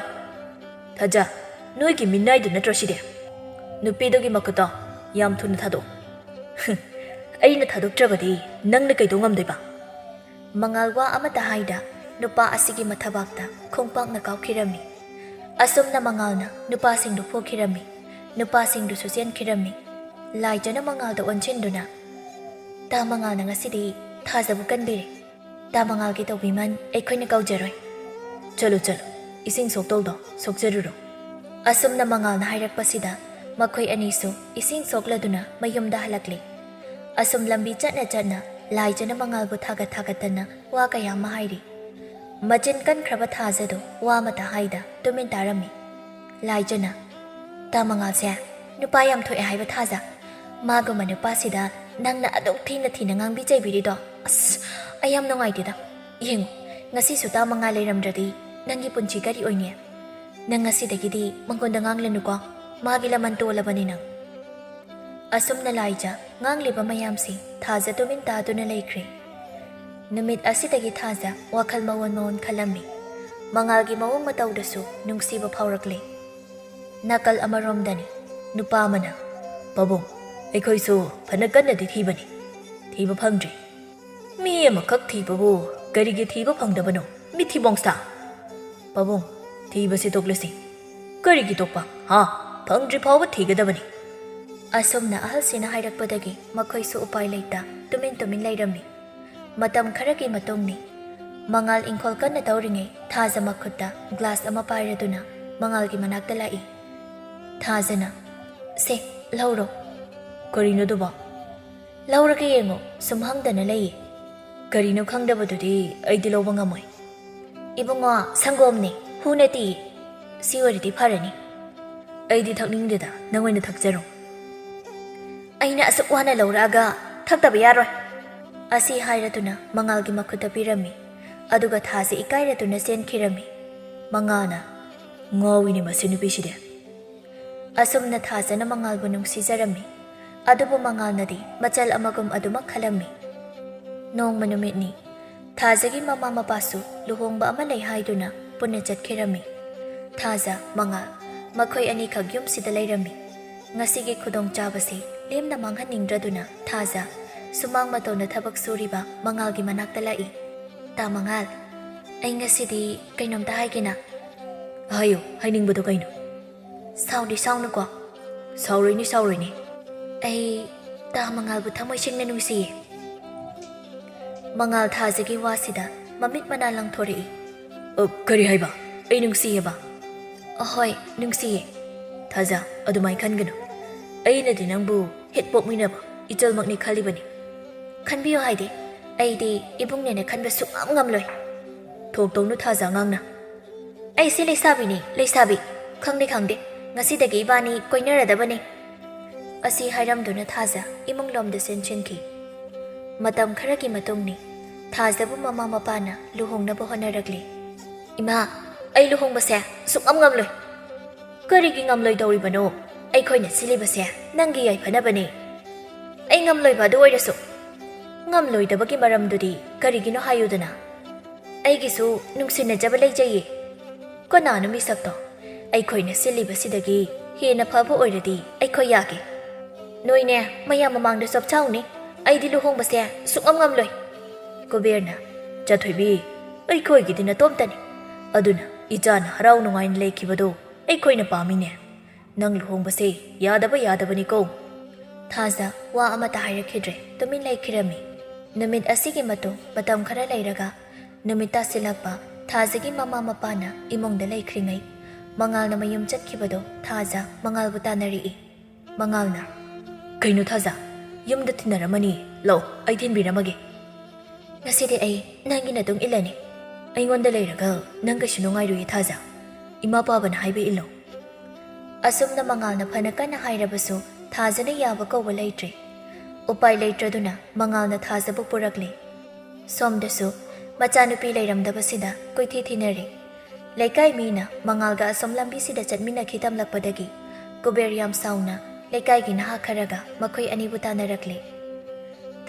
ꯊꯥꯖ, ꯅꯣꯏꯒꯤ ꯃꯤꯅꯥꯏꯗꯨ ꯅꯠꯇ꯭ꯔꯣ ꯁꯤꯗꯤ? ꯅꯨꯄꯤꯗꯨꯒꯤ ꯃꯈꯨꯠꯇꯣ ꯌꯥꯝ ꯊꯨꯅ ꯊꯥꯗꯣꯛꯑꯣ꯫" "ꯑꯩꯅ ꯊꯥꯗꯣꯛꯇ꯭ꯔꯕꯗꯤ ꯅꯪꯅ ꯀꯩꯗꯧ ꯉꯝꯗꯣꯏꯕ?" ꯃꯉꯥꯜ ꯋꯥ ꯑꯃꯠꯇ ꯍꯥꯏꯗ ꯅꯨꯄꯥ ꯑꯁꯤꯒꯤ ꯃꯊꯕꯥꯛꯇ ꯈꯣꯡꯄꯥꯛꯅ ꯀꯥꯎꯈꯤꯔꯝꯃꯤ꯫ ꯑꯁꯨꯝꯅ ꯃꯉꯥꯜꯅ ꯅꯨꯄꯥꯁꯤꯡꯗꯨ ꯐꯨꯈꯤꯔꯝꯃꯤ꯫ ꯅꯨꯄꯥꯁꯤꯡꯗꯨꯁꯨ ꯆꯦꯟꯈꯤꯔꯝꯃꯤ꯫ ꯂꯥꯏꯖꯅ ꯃꯉꯥꯜꯗ ꯑꯣꯟꯁꯤꯟꯗꯨꯅ, "ꯇꯥ ꯃꯉꯥꯜꯅ ꯉꯁꯤꯗꯤ ꯊꯥꯖꯕꯨ ꯀꯟꯕꯤꯔꯦ꯫ ꯇꯥ ꯃꯉꯥꯜꯒꯤ ꯇꯧꯕꯤꯃꯜ ꯑꯩꯈꯣꯏꯅ ꯀꯥꯎꯖꯔꯣꯏ꯫ ꯆꯠꯂꯨ, ꯆꯠꯂꯨ, ꯏꯁꯤꯡ ꯁꯣꯛꯇꯧꯗꯣ ꯁꯣꯛꯆꯔꯨꯔꯣ꯫" ꯑꯁꯨꯝꯅ ꯃꯉꯥꯜꯅ ꯍꯥꯏꯔꯛꯄꯁꯤꯗ ꯃꯈꯣꯏ ꯑꯅꯤꯁꯨ ꯏꯁꯤꯡ ꯁꯣꯛꯂꯗꯨꯅ ꯃꯌꯨꯝꯗ ꯍꯜꯂꯛꯂꯤ꯫ ꯑꯁꯨꯝ ꯂꯝꯕꯤ ꯆꯠꯅ ꯆꯠꯅ ꯂꯥꯏꯖꯅ ꯃꯉꯥꯜꯕꯨ ꯊꯥꯒꯠ ꯊꯥꯒꯠꯇꯅ ꯋꯥ ꯀꯌꯥ ꯑꯃ ꯍꯥꯏꯔꯤ꯫ ꯃꯆꯤꯟ ꯀꯟꯈ꯭ꯔꯕ ꯊꯥꯖꯗꯨ ꯋꯥ ꯑꯃꯇ ꯍꯥꯏꯗ ꯇꯨꯃꯤꯟ ꯇꯥꯔꯝꯃꯤ꯫ ꯂꯥꯏꯖꯅ, "ꯇꯥ ꯃꯉꯥꯜꯁꯦ ꯅꯨꯄꯥ ꯌꯥꯝ ꯊꯣꯛꯑꯦ ꯍꯥꯏꯕ ꯊꯥꯖ꯫ ꯃꯥꯒꯨꯝꯕ ꯅꯨꯄꯥꯁꯤꯗ ꯅꯪꯅ ꯑꯗꯨꯛ ꯊꯤꯅ ꯊꯤꯅ ꯉꯥꯡꯕꯤ ꯆꯩꯕꯤꯔꯤꯗꯣ, ꯑꯁ, ꯑꯩ ꯌꯥꯝ ꯅꯨꯡꯉꯥꯏꯇꯦꯗ꯫ ꯌꯦꯡꯉꯨ, ꯉꯁꯤꯁꯨ ꯇꯥ ꯃꯉꯥꯜ ꯂꯩꯔꯝꯗ꯭ꯔꯗꯤ ꯅꯪꯒꯤ ꯄꯨꯟꯁꯤ ꯀꯔꯤ ꯑꯣꯏꯅꯤ? ꯅꯪ ꯉꯁꯤꯗꯒꯤꯗꯤ ꯃꯉꯣꯟꯗ ꯉꯥꯡꯂꯅꯨꯀꯣ, ꯃꯥꯒꯤ ꯂꯃꯟ ꯇꯣꯜꯂꯕꯅꯤ ꯅꯪ꯫" ꯑꯁꯨꯝꯅ ꯂꯥꯏꯖ ꯉꯥꯡꯂꯤꯕ ꯃꯌꯥꯝꯁꯤ ꯊꯥꯖ ꯇꯨꯃꯤꯟ ꯇꯥꯗꯨꯅ ꯂꯩꯈ꯭ꯔꯦ꯫ ꯅꯨꯃꯤꯠ ꯑꯁꯤꯗꯒꯤ ꯊꯥꯖ ꯋꯥꯈꯜ ꯃꯑꯣꯟ ꯃꯑꯣꯟ ꯈꯜꯂꯝꯃꯤ꯫ ꯃꯉꯥꯜꯒꯤ ꯃꯑꯣꯡ ꯃꯇꯧꯗꯁꯨ ꯅꯨꯡꯁꯤꯕ ꯐꯥꯎꯔꯛꯂꯦ꯫ ꯅꯥꯀꯜ ꯑꯃꯔꯣꯝꯗꯅꯤ ꯅꯨꯄꯥ ꯑꯃꯅ, "ꯄꯥꯕꯨꯡ, ꯑꯩꯈꯣꯏꯁꯨ ꯐꯅ ꯀꯟꯅꯗꯤ ꯊꯤꯕꯅꯤ, ꯊꯤꯕ ꯐꯪꯗ꯭ꯔꯤ꯫" "ꯃꯤ ꯑꯃꯈꯛ ꯊꯤꯕꯕꯨ ꯀꯔꯤꯒꯤ ꯊꯤꯕ ꯐꯪꯗꯕꯅꯣ? ꯃꯤꯊꯤꯕꯣꯡ ꯁꯥ!" "ꯄꯥꯕꯨꯡ, ꯊꯤꯕꯁꯤ ꯇꯣꯛꯂꯁꯤ꯫" "ꯀꯔꯤꯒꯤ ꯇꯣꯛꯄ? ꯍꯥ? ꯐꯪꯗ꯭ꯔꯤ ꯐꯥꯎꯕ ꯊꯤꯒꯗꯕꯅꯤ꯫" ꯑꯁꯨꯝꯅ ꯑꯍꯜꯁꯤꯅ ꯍꯥꯏꯔꯛꯄꯗꯒꯤ ꯃꯈꯣꯏꯁꯨ ꯎꯄꯥꯏ ꯂꯩꯇ ꯇꯨꯃꯤꯟ ꯇꯨꯃꯤꯟ ꯂꯩꯔꯝꯃꯤ꯫ ꯃꯇꯝ ꯈꯔꯒꯤ ꯃꯇꯨꯡꯅꯤ꯫ ꯃꯉꯥꯜ ꯏꯪꯈꯣꯜ ꯀꯟꯅ ꯇꯧꯔꯤꯉꯩ ꯊꯥꯖ ꯃꯈꯨꯠꯇ ꯒ꯭ꯂꯥꯁ ꯑꯃ ꯄꯥꯏꯔꯗꯨꯅ ꯃꯉꯥꯜꯒꯤ ꯃꯅꯥꯛꯇ ꯂꯥꯛꯏ꯫ ꯊꯥꯖꯅ, "ꯁꯦ, ꯂꯧꯔꯣ꯫" "ꯀꯔꯤꯅꯣ ꯑꯗꯨꯕꯣ?" "ꯂꯧꯔꯒ ꯌꯦꯡꯉꯣ, ꯁꯨꯝ ꯍꯪꯗꯅ ꯂꯩꯌꯦ꯫" "ꯀꯔꯤꯅꯣ ꯈꯪꯗꯕꯗꯨꯗꯤ ꯑꯩꯗꯤ ꯂꯧꯕ ꯉꯝꯃꯣꯏ꯫" "ꯏꯕꯨꯡꯉꯣ, ꯁꯪꯒꯣꯝꯅꯤ, ꯍꯨ ꯅꯠꯇꯤꯌꯦ꯫ ꯁꯤ ꯑꯣꯏꯔꯗꯤ ꯐꯔꯅꯤ꯫" "ꯑꯩꯗꯤ ꯊꯛꯅꯤꯡꯗꯦꯗ, ꯅꯪ ꯑꯣꯏꯅ ꯊꯛꯆꯔꯣ꯫" "ꯑꯩꯅ ꯑꯁꯨꯛ ꯋꯥꯅ ꯂꯧꯔꯛꯑꯒ ꯊꯛꯇꯕ ꯌꯥꯔꯣꯏ꯫" ꯑꯁꯤ ꯍꯥꯏꯔꯗꯨꯅ ꯃꯉꯥꯜꯒꯤ ꯃꯈꯨꯠꯇ ꯄꯤꯔꯝꯃꯤ꯫ ꯑꯗꯨꯒ ꯊꯥꯁꯦ ꯏꯀꯥꯏꯔꯗꯨꯅ ꯆꯦꯟꯈꯤꯔꯝꯃꯤ꯫ ꯃꯉꯥꯜꯅ, "ꯉꯥꯎꯏꯅꯦ ꯃꯁꯤ ꯅꯨꯄꯤꯁꯤꯗꯤ꯫" ꯑꯁꯨꯝꯅ ꯊꯥꯖꯅ ꯃꯉꯥꯜꯕꯨ ꯅꯨꯡꯁꯤꯖꯔꯝꯃꯤ꯫ ꯑꯗꯨꯕꯨ ꯃꯉꯥꯜꯅꯗꯤ ꯃꯆꯜ ꯑꯃꯒꯨꯝ ꯑꯗꯨꯃꯛ ꯈꯜꯂꯝꯃꯤ꯫ ꯅꯣꯡꯃ ꯅꯨꯃꯤꯠꯅꯤ꯫ ꯊꯥꯖꯒꯤ ꯃꯃꯥ ꯃꯄꯥꯁꯨ ꯂꯨꯍꯣꯡꯕ ꯑꯃ ꯂꯩ ꯍꯥꯏꯗꯨꯅ ꯄꯨꯟꯅ ꯆꯠꯈꯤꯔꯝꯃꯤ꯫ ꯊꯥꯖ, ꯃꯉꯥꯜ, ꯃꯈꯣꯏ ꯑꯅꯤꯈꯛ ꯌꯨꯝꯁꯤꯗ ꯂꯩꯔꯝꯃꯤ꯫ ꯉꯁꯤꯒꯤ ꯈꯨꯗꯣꯡꯆꯥꯕꯁꯤ ꯂꯦꯝꯅ ꯃꯥꯡꯍꯟꯅꯤꯡꯗ꯭ꯔꯗꯨꯅ ꯊꯥꯖ ꯁꯨꯃꯥꯡ ꯃꯇꯣꯟꯗ ꯊꯕꯛ ꯁꯨꯔꯤꯕ ꯃꯉꯥꯜꯒꯤ ꯃꯅꯥꯛꯇ ꯂꯥꯛꯏ꯫ "ꯇꯥ ꯃꯉꯥꯜ, ꯑꯩ ꯉꯁꯤꯗꯤ ꯀꯩꯅꯣꯝꯇ ꯍꯥꯏꯒꯦꯅ꯫" "ꯍꯥꯏꯌꯨ, ꯍꯥꯏꯅꯤꯡꯕꯗꯣ ꯀꯩꯅꯣ?" "ꯁꯥꯎꯗꯤ ꯁꯥꯎꯅꯨꯀꯣ꯫" "ꯁꯥꯎꯔꯣꯏꯅꯦ, ꯁꯥꯎꯔꯣꯏꯅꯦ꯫" "ꯑꯩ ꯇꯥ ꯃꯉꯥꯜꯕꯨ ꯊꯃꯣꯏ ꯁꯦꯡꯅ ꯅꯨꯡꯁꯤꯌꯦ꯫" ꯃꯉꯥꯜ ꯊꯥꯖꯒꯤ ꯋꯥꯁꯤꯗ ꯃꯃꯤꯠ ꯃꯅꯥ ꯂꯪꯊꯣꯔꯛꯏ꯫ "ꯑ, ꯀꯔꯤ ꯍꯥꯏꯕ? ꯑꯩ ꯅꯨꯡꯁꯤꯌꯦꯕ?" "ꯑꯍꯣꯏ, ꯅꯨꯡꯁꯤꯌꯦ꯫" "ꯊꯥꯖ, ꯑꯗꯨꯃꯥꯏꯅ ꯈꯟꯒꯅꯨ꯫ ꯑꯩꯅꯗꯤ ꯅꯪꯕꯨ ꯍꯦꯛ ꯄꯣꯛꯃꯤꯟꯅꯕ ꯏꯆꯜꯃꯛꯅꯤ ꯈꯜꯂꯤꯕꯅꯤ꯫" "ꯈꯟꯕꯤꯌꯨ ꯍꯥꯏꯗꯤ? ꯑꯩꯗꯤ ꯏꯕꯨꯡꯅꯦꯅ ꯈꯟꯕ ꯁꯨꯛꯉꯝ ꯉꯝꯂꯣꯏ꯫" "ꯊꯣꯛꯇꯧꯅꯨ ꯊꯥꯖ ꯑꯉꯥꯡꯅ꯫" "ꯑꯩꯁꯦ ꯂꯩꯁꯥꯕꯤꯅꯤ, ꯂꯩꯁꯥꯕꯤ꯫ ꯈꯪꯗꯦ, ꯈꯪꯗꯦ꯫ ꯉꯁꯤꯗꯒꯤ ꯏꯕꯥꯅꯤ ꯀꯣꯏꯅꯔꯗꯕꯅꯤ꯫" ꯑꯁꯤ ꯍꯥꯏꯔꯝꯗꯨꯅ ꯊꯥꯖ ꯏꯃꯨꯡꯂꯣꯝꯗ ꯆꯦꯟꯁꯤꯟꯈꯤ꯫ ꯃꯇꯝ ꯈꯔꯒꯤ ꯃꯇꯨꯡꯅꯤ꯫ ꯊꯥꯖꯕꯨ ꯃꯃꯥ ꯃꯄꯥꯅ ꯂꯨꯍꯣꯡꯅꯕ ꯍꯣꯠꯅꯔꯛꯂꯤ꯫ "ꯏꯃꯥ, ꯑꯩ ꯂꯨꯍꯣꯡꯕꯁꯦ ꯁꯨꯛꯉꯝ ꯉꯝꯂꯣꯏ꯫" "ꯀꯔꯤꯒꯤ ꯉꯝꯂꯣꯏꯗꯧꯔꯤꯕꯅꯣ? ꯑꯩꯈꯣꯏꯅ ꯁꯤꯜꯂꯤꯕꯁꯦ ꯅꯪꯒꯤ ꯌꯥꯏꯐꯅꯕꯅꯤ꯫" "ꯑꯩ ꯉꯝꯂꯣꯏꯕ ꯑꯗꯨ ꯑꯣꯏꯔꯁꯨ꯫" "ꯉꯝꯂꯣꯏꯗꯕꯒꯤ ꯃꯔꯝꯗꯨꯗꯤ ꯀꯔꯤꯒꯤꯅꯣ ꯍꯥꯏꯌꯨꯗꯅ?" "ꯑꯩꯒꯤꯁꯨ ꯅꯨꯡꯁꯤꯅꯖꯕ ꯂꯩꯖꯩꯌꯦ꯫" "ꯀꯅꯥꯅꯣ ꯃꯤꯁꯛꯇꯣ? ꯑꯩꯈꯣꯏꯅ ꯁꯤꯜꯂꯤꯕꯁꯤꯗꯒꯤ ꯍꯦꯟꯅ ꯐꯕ ꯑꯣꯏꯔꯗꯤ ꯑꯩꯈꯣꯏ ꯌꯥꯒꯦ꯫" "ꯅꯣꯏꯅꯦ, ꯃꯌꯥꯝ ꯃꯃꯥꯡꯗ ꯆꯞ ꯆꯥꯎꯅꯤ꯫ ꯑꯩꯗꯤ ꯂꯨꯍꯣꯡꯕꯁꯦ ꯁꯨꯛꯉꯝ ꯉꯝꯂꯣꯏ꯫" ꯀꯨꯕꯦꯔꯅ, "ꯆꯥꯊꯣꯏꯕꯤ, ꯑꯩꯈꯣꯏꯒꯤꯗꯤ ꯅꯇꯣꯝꯇꯅꯤ꯫ ꯑꯗꯨꯅ ꯏꯆꯥꯅ ꯍꯔꯥꯎ ꯅꯨꯡꯉꯥꯏꯅ ꯂꯩꯈꯤꯕꯗꯣ ꯑꯩꯈꯣꯏꯅ ꯄꯥꯝꯃꯤꯅꯦ꯫ ꯅꯪ ꯂꯨꯍꯣꯡꯕꯁꯦ ꯌꯥꯗꯕ ꯌꯥꯗꯕꯅꯤꯀꯣ꯫" ꯊꯥꯖ ꯋꯥ ꯑꯃꯠꯇ ꯍꯥꯏꯔꯛꯈꯤꯗ꯭ꯔꯦ, ꯇꯨꯃꯤꯟ ꯂꯩꯈꯤꯔꯝꯃꯤ꯫ ꯅꯨꯃꯤꯠ ꯑꯁꯤꯒꯤ ꯃꯇꯨꯡ ꯃꯇꯝ ꯈꯔ ꯂꯩꯔꯒ, ꯅꯨꯃꯤꯠ ꯇꯥꯁꯤꯜꯂꯛꯄ, ꯊꯥꯖꯒꯤ ꯃꯃꯥ ꯃꯄꯥꯅ ꯏꯃꯨꯡꯗ ꯂꯩꯈ꯭ꯔꯤꯉꯩ, ꯃꯉꯥꯜꯅ ꯃꯌꯨꯝ ꯆꯠꯈꯤꯕꯗꯣ ꯊꯥꯖ ꯃꯉꯥꯜꯕꯨ ꯇꯥꯟꯅꯔꯛꯏ꯫ ꯃꯉꯥꯜꯅ, "ꯀꯩꯅꯣ ꯊꯥꯖ, ꯌꯨꯝꯗ ꯊꯤꯟꯅꯔꯝꯃꯅꯤ꯫ ꯂꯧ, ꯑꯩ ꯊꯤꯟꯕꯤꯔꯝꯃꯒꯦ꯫" "ꯉꯁꯤꯗꯤ ꯑꯩ ꯅꯪꯒꯤ ꯅꯇꯨꯡ ꯏꯜꯂꯅꯤ꯫" ꯑꯩꯉꯣꯟꯗ ꯂꯩꯔꯒ ꯅꯪ ꯀꯩꯁꯨ ꯅꯨꯡꯉꯥꯏꯔꯣꯏꯌꯦ ꯊꯥꯖ꯫ ꯏꯃꯥ ꯄꯥꯕꯅ ꯍꯥꯏꯕ ꯏꯜꯂꯣ꯫ ꯑꯁꯨꯝꯅ ꯃꯉꯥꯜꯅ ꯐꯅ ꯀꯟꯅ ꯍꯥꯏꯔꯕꯁꯨ ꯊꯥꯖꯅ ꯌꯥꯕ ꯀꯧꯕ ꯂꯩꯇ꯭ꯔꯦ꯫ ꯎꯄꯥꯏ ꯂꯩꯇ꯭ꯔꯗꯨꯅ ꯃꯉꯥꯜꯅ ꯊꯥꯖꯕꯨ ꯄꯨꯔꯛꯂꯦ꯫ ꯁꯣꯝꯗꯁꯨ ꯃꯆꯥꯅꯨꯄꯤ ꯂꯩꯔꯝꯗꯕꯁꯤꯗ ꯀꯣꯏꯊꯤ ꯊꯤꯅꯔꯦ꯫ ꯂꯩꯀꯥꯏ ꯃꯤꯅ ꯃꯉꯥꯜꯒ ꯑꯁꯣꯝ ꯂꯝꯕꯤꯁꯤꯗ ꯆꯠꯃꯤꯟꯅꯈꯤ ꯇꯝꯂꯛꯄꯗꯒꯤ ꯀꯨꯕꯦꯔ ꯌꯥꯝ ꯁꯥꯎꯅ ꯂꯩꯀꯥꯏꯒꯤ ꯅꯍꯥ ꯈꯔꯒ ꯃꯈꯣꯏ ꯑꯅꯤꯕꯨ ꯇꯥꯟꯅꯔꯛꯂꯦ꯫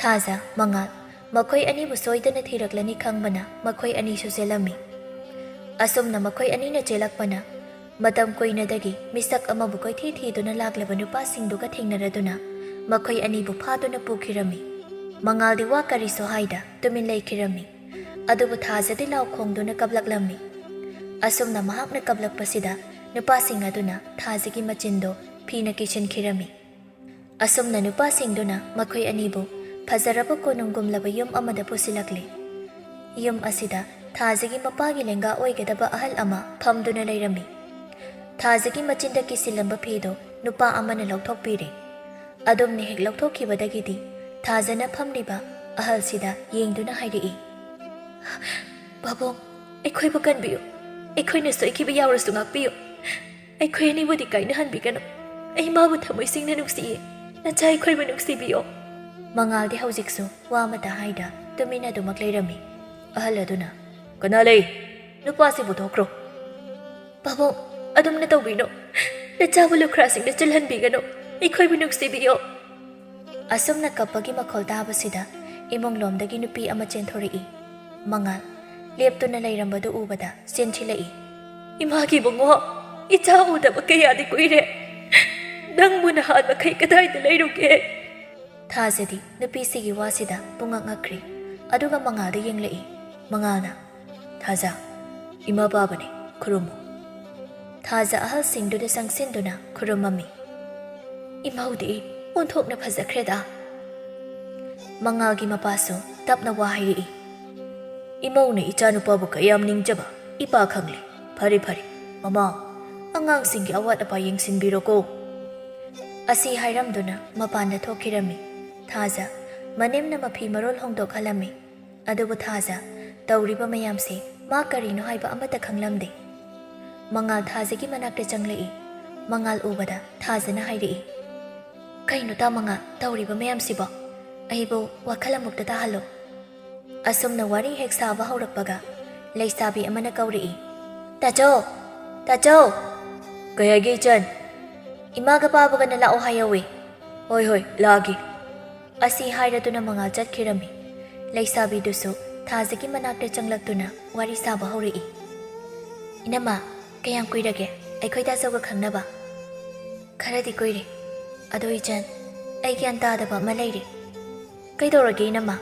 ꯊꯥꯖ, ꯃꯉꯥꯜ, ꯃꯈꯣꯏ ꯑꯅꯤꯕꯨ ꯁꯣꯏꯗꯅ ꯊꯤꯔꯛꯂꯅꯤ ꯈꯪꯕꯅ ꯃꯈꯣꯏ ꯑꯅꯤꯁꯨ ꯆꯦꯜꯂꯝꯃꯤ꯫ ꯑꯁꯨꯝꯅ ꯃꯈꯣꯏ ꯑꯅꯤꯅ ꯆꯦꯜꯂꯛꯄꯅ ꯃꯇꯝ ꯀꯨꯏꯅꯗꯒꯤ ꯃꯤꯁꯛ ꯑꯃꯕꯨ ꯀꯣꯏꯊꯤ ꯊꯤꯗꯨꯅ ꯂꯥꯛꯂꯕ ꯅꯨꯄꯥꯁꯤꯡꯗꯨꯒ ꯊꯦꯡꯅꯔꯗꯨꯅ ꯃꯈꯣꯏ ꯑꯅꯤꯕꯨ ꯐꯥꯗꯨꯅ ꯄꯨꯈꯤꯔꯝꯃꯤ꯫ ꯃꯉꯥꯜꯗꯤ ꯋꯥ ꯀꯔꯤꯁꯨ ꯍꯥꯏꯗ ꯇꯨꯃꯤꯟ ꯂꯩꯈꯤꯔꯝꯃꯤ꯫ ꯑꯗꯨꯕꯨ ꯊꯥꯖꯗꯤ ꯂꯥꯎ ꯈꯣꯡꯗꯨꯅ ꯀꯞꯂꯛꯂꯝꯃꯤ꯫ ꯑꯁꯨꯝꯅ ꯃꯍꯥꯛꯅ ꯀꯞꯂꯛꯄꯁꯤꯗ ꯅꯨꯄꯥꯁꯤꯡ ꯑꯗꯨꯅ ꯊꯥꯖꯒꯤ ꯃꯆꯤꯟꯗꯣ ꯐꯤꯅ ꯀꯤꯁꯤꯟꯈꯤꯔꯝꯃꯤ꯫ ꯑꯁꯨꯝꯅ ꯅꯨꯄꯥꯁꯤꯡꯗꯨꯅ ꯃꯈꯣꯏ ꯑꯅꯤꯕꯨ ꯐꯖꯔꯕ ꯀꯣꯅꯨꯡꯒꯨꯝꯂꯕ ꯌꯨꯝ ꯑꯃꯗ ꯄꯨꯁꯤꯜꯂꯛꯂꯤ꯫ ꯌꯨꯝ ꯑꯁꯤꯗ ꯊꯥꯖꯒꯤ ꯃꯄꯥꯒꯤ ꯂꯦꯡꯒꯥ ꯑꯣꯏꯒꯗꯕ ꯑꯍꯜ ꯑꯃ ꯐꯝꯗꯨꯅ ꯂꯩꯔꯝꯃꯤ꯫ ꯊꯥꯖꯒꯤ ꯃꯆꯤꯟꯗ ꯀꯤꯁꯤꯜꯂꯝꯕ ꯐꯤꯗꯨ ꯅꯨꯄꯥ ꯑꯃꯅ ꯂꯧꯊꯣꯛꯄꯤꯔꯦ꯫ ꯑꯗꯨꯝꯅ ꯍꯦꯛ ꯂꯧꯊꯣꯛꯈꯤꯕꯗꯒꯤꯗꯤ ꯊꯥꯖꯅ ꯐꯝꯂꯤꯕ ꯑꯍꯜꯁꯤꯗ ꯌꯦꯡꯗꯨꯅ ꯍꯥꯏꯔꯛꯏ, "ꯄꯥꯕꯨꯡ, ꯑꯩꯈꯣꯏꯕꯨ ꯀꯟꯕꯤꯌꯨ꯫ ꯑꯩꯈꯣꯏꯅ ꯁꯣꯏꯈꯤꯕ ꯌꯥꯎꯔꯁꯨ ꯉꯥꯛꯄꯤꯌꯨ꯫ ꯑꯩꯈꯣꯏ ꯑꯅꯤꯕꯨꯗꯤ ꯀꯥꯏꯅꯍꯟꯕꯤꯒꯅꯨ꯫ ꯑꯩ ꯃꯥꯕꯨ ꯊꯃꯣꯏ ꯁꯦꯡꯅ ꯅꯨꯡꯁꯤꯌꯦ꯫ ꯅꯆꯥ ꯑꯩꯈꯣꯏꯕꯨ ꯅꯨꯡꯁꯤꯕꯤꯌꯣ꯫" ꯃꯉꯥꯜꯗꯤ ꯍꯧꯖꯤꯛꯁꯨ ꯋꯥ ꯑꯃꯠꯇ ꯍꯥꯏꯗ ꯇꯨꯃꯤꯟꯅ ꯑꯗꯨꯃꯛ ꯂꯩꯔꯝꯃꯤ꯫ ꯑꯍꯜ ꯑꯗꯨꯅ, "ꯀꯅꯥ ꯂꯩ? ꯅꯨꯄꯥꯁꯤꯕꯨ ꯊꯣꯛꯈ꯭ꯔꯣ꯫" "ꯄꯥꯕꯨꯡ, ꯑꯗꯨꯝꯅ ꯇꯧꯕꯤꯅꯨ꯫ ꯅꯆꯥꯕꯨ ꯂꯨꯈ꯭ꯔꯥꯁꯤꯡꯗ ꯆꯤꯜꯍꯟꯕꯤꯒꯅꯨ꯫ ꯑꯩꯈꯣꯏꯕꯨ ꯅꯨꯡꯁꯤꯕꯤꯌꯣ꯫" ꯑꯁꯨꯝꯅ ꯀꯞꯄꯒꯤ ꯃꯈꯣꯜ ꯇꯥꯕꯁꯤꯗ ꯏꯃꯨꯡꯂꯣꯝꯗꯒꯤ ꯅꯨꯄꯤ ꯑꯃ ꯆꯦꯟꯊꯣꯔꯛꯏ꯫ ꯃꯉꯥꯜ ꯂꯦꯞꯇꯨꯅ ꯂꯩꯔꯝꯕꯗꯨ ꯎꯕꯗ ꯆꯦꯟꯁꯤꯜꯂꯛꯏ꯫ "ꯏꯃꯥꯒꯤ ꯏꯕꯨꯡꯉꯣ, ꯏꯆꯥ ꯎꯗꯕ ꯀꯌꯥꯗꯤ ꯀꯨꯏꯔꯦ꯫ ꯅꯪꯕꯨ ꯅꯍꯥꯟ ꯃꯈꯩ ꯀꯗꯥꯏꯗ ꯂꯩꯔꯨꯒꯦ?" ꯊꯥꯖꯗꯤ ꯅꯨꯄꯤꯁꯤꯒꯤ ꯋꯥꯁꯤꯗ ꯄꯨꯡꯉꯛ ꯉꯛꯈ꯭ꯔꯦ꯫ ꯑꯗꯨꯒ ꯃꯉꯥꯜꯗ ꯌꯦꯡꯂꯛꯏ꯫ ꯃꯉꯥꯜꯅ, "ꯊꯥꯖ, ꯏꯃꯥ ꯄꯥꯕꯅꯤ, ꯈꯨꯔꯨꯝꯃꯨ꯫" ꯊꯥꯖ ꯑꯍꯜꯁꯤꯡꯗꯨꯗ ꯆꯪꯁꯤꯟꯗꯨꯅ ꯈꯨꯔꯨꯝꯃꯝꯃꯤ꯫ "ꯏꯃꯧꯗꯤ ꯑꯣꯟꯊꯣꯛꯅ ꯐꯖꯈ꯭ꯔꯦꯗ꯫" ꯃꯉꯥꯜꯒꯤ ꯃꯄꯥꯁꯨ ꯇꯞꯅ ꯋꯥ ꯍꯥꯏꯔꯛꯏ꯫ "ꯏꯃꯧꯅ ꯏꯆꯥꯅꯨꯄꯥꯕꯨ ꯀꯌꯥꯝ ꯅꯤꯡꯖꯕ ꯏꯄꯥ ꯈꯪꯂꯦ꯫ ꯐꯔꯦ, ꯐꯔꯦ, ꯃꯃꯥ, ꯑꯉꯥꯡꯁꯤꯡꯒꯤ ꯑꯋꯥꯠ ꯑꯄꯥ ꯌꯦꯡꯁꯤꯟꯕꯤꯔꯣꯀꯣ꯫" ꯑꯁꯤ ꯍꯥꯏꯔꯝꯗꯨꯅ ꯃꯄꯥꯟꯗ ꯊꯣꯛꯈꯤꯔꯝꯃꯤ꯫ ꯊꯥꯖ ꯃꯅꯦꯝꯅ ꯃꯐꯤ ꯃꯔꯣꯜ ꯍꯣꯡꯗꯣꯛꯍꯜꯂꯝꯃꯤ꯫ ꯑꯗꯨꯕꯨ ꯊꯥꯖ ꯇꯧꯔꯤꯕ ꯃꯌꯥꯝꯁꯤ ꯃꯥ ꯀꯔꯤꯅꯣ ꯍꯥꯏꯕ ꯑꯃꯠꯇ ꯈꯪꯂꯝꯗꯦ꯫ ꯃꯉꯥꯜ ꯊꯥꯖꯒꯤ ꯃꯅꯥꯛꯇ ꯆꯪꯂꯛꯏ꯫ ꯃꯉꯥꯜ ꯎꯕꯗ ꯊꯥꯖꯅ ꯍꯥꯏꯔꯛꯏ, "ꯀꯩꯅꯣ ꯇꯥ ꯃꯉꯥꯜ, ꯇꯧꯔꯤꯕ ꯃꯌꯥꯝꯁꯤꯕꯣ? ꯑꯩꯕꯨ ꯋꯥꯈꯜ ꯑꯃꯨꯛꯇ ꯇꯥꯍꯜꯂꯣ꯫" ꯑꯁꯨꯝꯅ ꯋꯥꯔꯤ ꯍꯦꯛ ꯁꯥꯕ ꯍꯧꯔꯛꯄꯒ ꯂꯩꯁꯥꯕꯤ ꯑꯃꯅ ꯀꯧꯔꯛꯏ, "ꯇꯥꯆꯧ! ꯇꯥꯆꯧ!" "ꯀꯩ ꯍꯥꯏꯒꯦ ꯏꯆꯟ?" "ꯏꯃꯥꯒ ꯄꯥꯕꯒꯅ ꯂꯥꯛꯑꯣ ꯍꯥꯏꯍꯧꯋꯤ꯫" "ꯍꯣꯏ ꯍꯣꯏ, ꯂꯥꯛꯑꯒꯦ꯫" ꯑꯁꯤ ꯍꯥꯏꯔꯗꯨꯅ ꯃꯉꯥꯜ ꯆꯠꯈꯤꯔꯝꯃꯤ꯫ ꯂꯩꯁꯥꯕꯤꯗꯨꯁꯨ ꯊꯥꯖꯒꯤ ꯃꯅꯥꯛꯇ ꯆꯪꯂꯛꯇꯨꯅ ꯋꯥꯔꯤ ꯁꯥꯕ ꯍꯧꯔꯛꯏ꯫ "ꯏꯅꯝꯃ, ꯀꯌꯥꯝ ꯀꯨꯏꯔꯒꯦ ꯑꯩꯈꯣꯏ ꯇꯥꯆꯧꯒ ꯈꯪꯅꯕ?" "ꯈꯔꯗꯤ ꯀꯨꯏꯔꯦ꯫ ꯑꯗꯣ ꯏꯆꯟ, ꯑꯩ ꯒ꯭ꯌꯥꯟ ꯇꯥꯗꯕ ꯑꯃ ꯂꯩꯔꯦ꯫" "ꯀꯩꯗꯧꯔꯒꯦ ꯏꯅꯝꯃ?"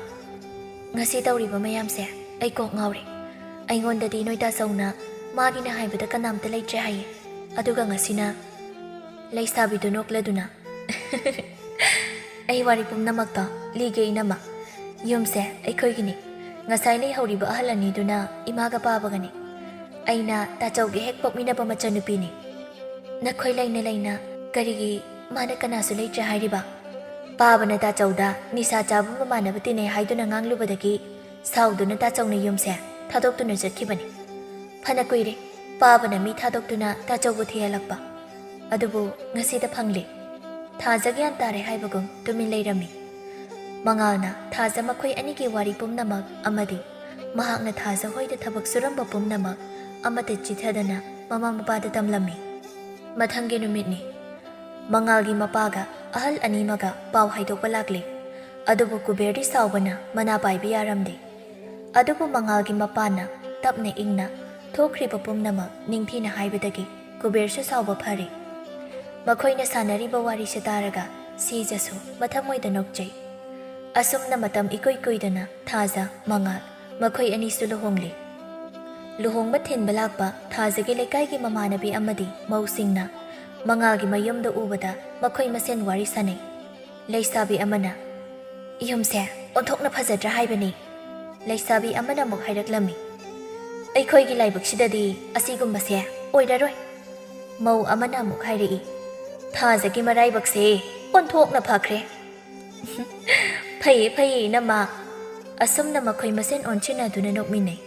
"ꯉꯁꯤ ꯇꯧꯔꯤꯕ ꯃꯌꯥꯝꯁꯦ ꯑꯩ ꯀꯣꯛ ꯉꯥꯎꯔꯦ꯫ ꯑꯩꯉꯣꯟꯗꯗꯤ ꯅꯣꯏ ꯇꯥꯆꯧꯅ ꯃꯥꯒꯤꯅ ꯍꯥꯏꯕꯗ ꯀꯅꯥꯝꯇ ꯂꯩꯇ꯭ꯔꯦ ꯍꯥꯏꯌꯦ, ꯑꯗꯨꯒ ꯉꯁꯤꯅ ꯂꯩꯁꯥꯕꯤꯗꯨ ꯅꯣꯛꯂꯗꯨꯅ, "ꯑꯩ ꯋꯥꯔꯤ ꯄꯨꯝꯅꯃꯛꯇꯣ ꯂꯤꯒꯦ ꯏꯅꯝꯃ꯫ ꯌꯨꯝꯁꯦ ꯑꯩꯈꯣꯏꯒꯤꯅꯤ꯫ ꯉꯁꯥꯏ ꯂꯩꯍꯧꯔꯤꯕ ꯑꯍꯜ ꯑꯅꯤꯗꯨꯅ ꯏꯃꯥꯒ ꯄꯥꯕꯒꯅꯤ꯫ ꯑꯩꯅ ꯇꯥꯆꯧꯒꯤ ꯍꯦꯛ ꯄꯣꯛꯃꯤꯟꯅꯕ ꯃꯆꯟꯅꯨꯄꯤꯅꯤ꯫ ꯅꯈꯣꯏ ꯂꯩꯅ ꯂꯩꯅ ꯀꯔꯤꯒꯤ ꯃꯥꯅ ꯀꯅꯥꯁꯨ ꯂꯩꯇ꯭ꯔꯦ ꯍꯥꯏꯔꯤꯕ? ꯄꯥꯕꯅ ꯇꯥꯆꯧꯗ ꯅꯤꯁꯥ ꯆꯥꯕ ꯃꯃꯥꯟꯅꯕ ꯇꯤꯟꯅꯩ ꯍꯥꯏꯗꯨꯅ ꯉꯥꯡꯂꯨꯕꯗꯒꯤ ꯁꯥꯎꯗꯨꯅ ꯇꯥꯆꯧꯅ ꯌꯨꯝꯁꯦ ꯊꯥꯗꯣꯛꯇꯨꯅ ꯆꯠꯈꯤꯕꯅꯤ꯫ ꯐꯅ ꯀꯨꯏꯔꯦ ꯄꯥꯕꯅ ꯃꯤ ꯊꯥꯗꯣꯛꯇꯨꯅ ꯇꯥꯆꯧꯕꯨ ꯊꯤꯍꯜꯂꯛꯄ꯫ ꯑꯗꯨꯕꯨ ꯉꯁꯤꯗ ꯐꯪꯂꯦ꯫" ꯊꯥꯖ ꯒ꯭ꯌꯥꯟ ꯇꯥꯔꯦ ꯍꯥꯏꯕꯒꯨꯝ ꯇꯨꯃꯤꯟ ꯂꯩꯔꯝꯃꯤ꯫ ꯃꯉꯥꯜꯅ ꯊꯥꯖ ꯃꯈꯣꯏ ꯑꯅꯤꯒꯤ ꯋꯥꯔꯤ ꯄꯨꯝꯅꯃꯛ ꯑꯃꯗꯤ ꯃꯍꯥꯛꯅ ꯊꯥꯖ ꯍꯣꯏꯗ ꯊꯕꯛ ꯁꯨꯔꯝꯕ ꯄꯨꯝꯅꯃꯛ ꯑꯃꯠꯇ ꯆꯤꯊꯗꯅ ꯃꯃꯥ ꯃꯄꯥꯗ ꯇꯝꯂꯝꯃꯤ꯫ ꯃꯊꯪꯒꯤ ꯅꯨꯃꯤꯠꯅꯤ꯫ ꯃꯉꯥꯜꯒꯤ ꯃꯄꯥꯒ ꯑꯍꯜ ꯑꯅꯤꯃꯒ ꯄꯥꯎ ꯍꯥꯏꯗꯣꯛꯄ ꯂꯥꯛꯂꯦ꯫ ꯑꯗꯨꯕꯨ ꯀꯨꯕꯦꯔꯗꯤ ꯁꯥꯎꯕꯅ ꯃꯅꯥ ꯄꯥꯏꯕ ꯌꯥꯔꯝꯗꯦ꯫ ꯑꯗꯨꯕꯨ ꯃꯉꯥꯜꯒꯤ ꯃꯄꯥꯅ ꯇꯞꯅ ꯏꯪꯅ ꯊꯣꯛꯈ꯭ꯔꯤꯕ ꯄꯨꯝꯅꯃꯛ ꯅꯤꯡꯊꯤꯅ ꯍꯥꯏꯕꯗꯒꯤ ꯀꯨꯕꯦꯔꯁꯨ ꯁꯥꯎꯕ ꯐꯔꯦ꯫ ꯃꯈꯣꯏꯅ ꯁꯥꯟꯅꯔꯤꯕ ꯋꯥꯔꯤꯁꯦ ꯇꯥꯔꯒ ꯁꯤꯖꯁꯨ ꯃꯊꯃꯣꯏꯗ ꯅꯣꯛꯆꯩ꯫ ꯑꯁꯨꯝꯅ ꯃꯇꯝ ꯏꯀꯨꯏ ꯀꯨꯏꯗꯅ ꯊꯥꯖ, ꯃꯉꯥꯜ ꯃꯈꯣꯏ ꯑꯅꯤꯁꯨ ꯂꯨꯍꯣꯡꯂꯦ꯫ ꯂꯨꯍꯣꯡꯕ ꯊꯤꯟꯕ ꯂꯥꯛꯄ ꯊꯥꯖꯒꯤ ꯂꯩꯀꯥꯏꯒꯤ ꯃꯃꯥꯟꯅꯕꯤ ꯑꯃꯗꯤ ꯃꯧꯁꯤꯡꯅ ꯃꯉꯥꯜꯒꯤ ꯃꯌꯨꯝꯗ ꯎꯕꯗ ꯃꯈꯣꯏ ꯃꯁꯦꯟ ꯋꯥꯔꯤ ꯁꯥꯅꯩ꯫ ꯂꯩꯁꯥꯕꯤ ꯑꯃꯅ, "ꯌꯨꯝꯁꯦ ꯑꯣꯟꯊꯣꯛꯅ ꯐꯖꯗ꯭ꯔꯥ ꯍꯥꯏꯕꯅꯤ꯫" ꯂꯩꯁꯥꯕꯤ ꯑꯃꯅ ꯑꯃꯨꯛ ꯍꯥꯏꯔꯛꯂꯝꯃꯤ, "ꯑꯩꯈꯣꯏꯒꯤ ꯂꯥꯏꯕꯛꯁꯤꯗꯗꯤ ꯑꯁꯤꯒꯨꯝꯕꯁꯦ ꯑꯣꯏꯔꯔꯣꯏ꯫" ꯃꯧ ꯑꯃꯅ ꯑꯃꯨꯛ ꯍꯥꯏꯔꯛꯏ, "ꯊꯥꯖꯒꯤ ꯃꯔꯥꯏꯕꯛꯁꯦ ꯑꯣꯟꯊꯣꯛꯅ ꯐꯈ꯭ꯔꯦ꯫" "ꯐꯩꯌꯦ, ꯐꯩꯌꯦ, ꯏꯅꯝꯃ꯫" ꯑꯁꯨꯝꯅ ꯃꯈꯣꯏ ꯃꯁꯦꯟ ꯑꯣꯟꯁꯤꯟꯅꯗꯨꯅ ꯅꯣꯛꯃꯤꯟꯅꯩ꯫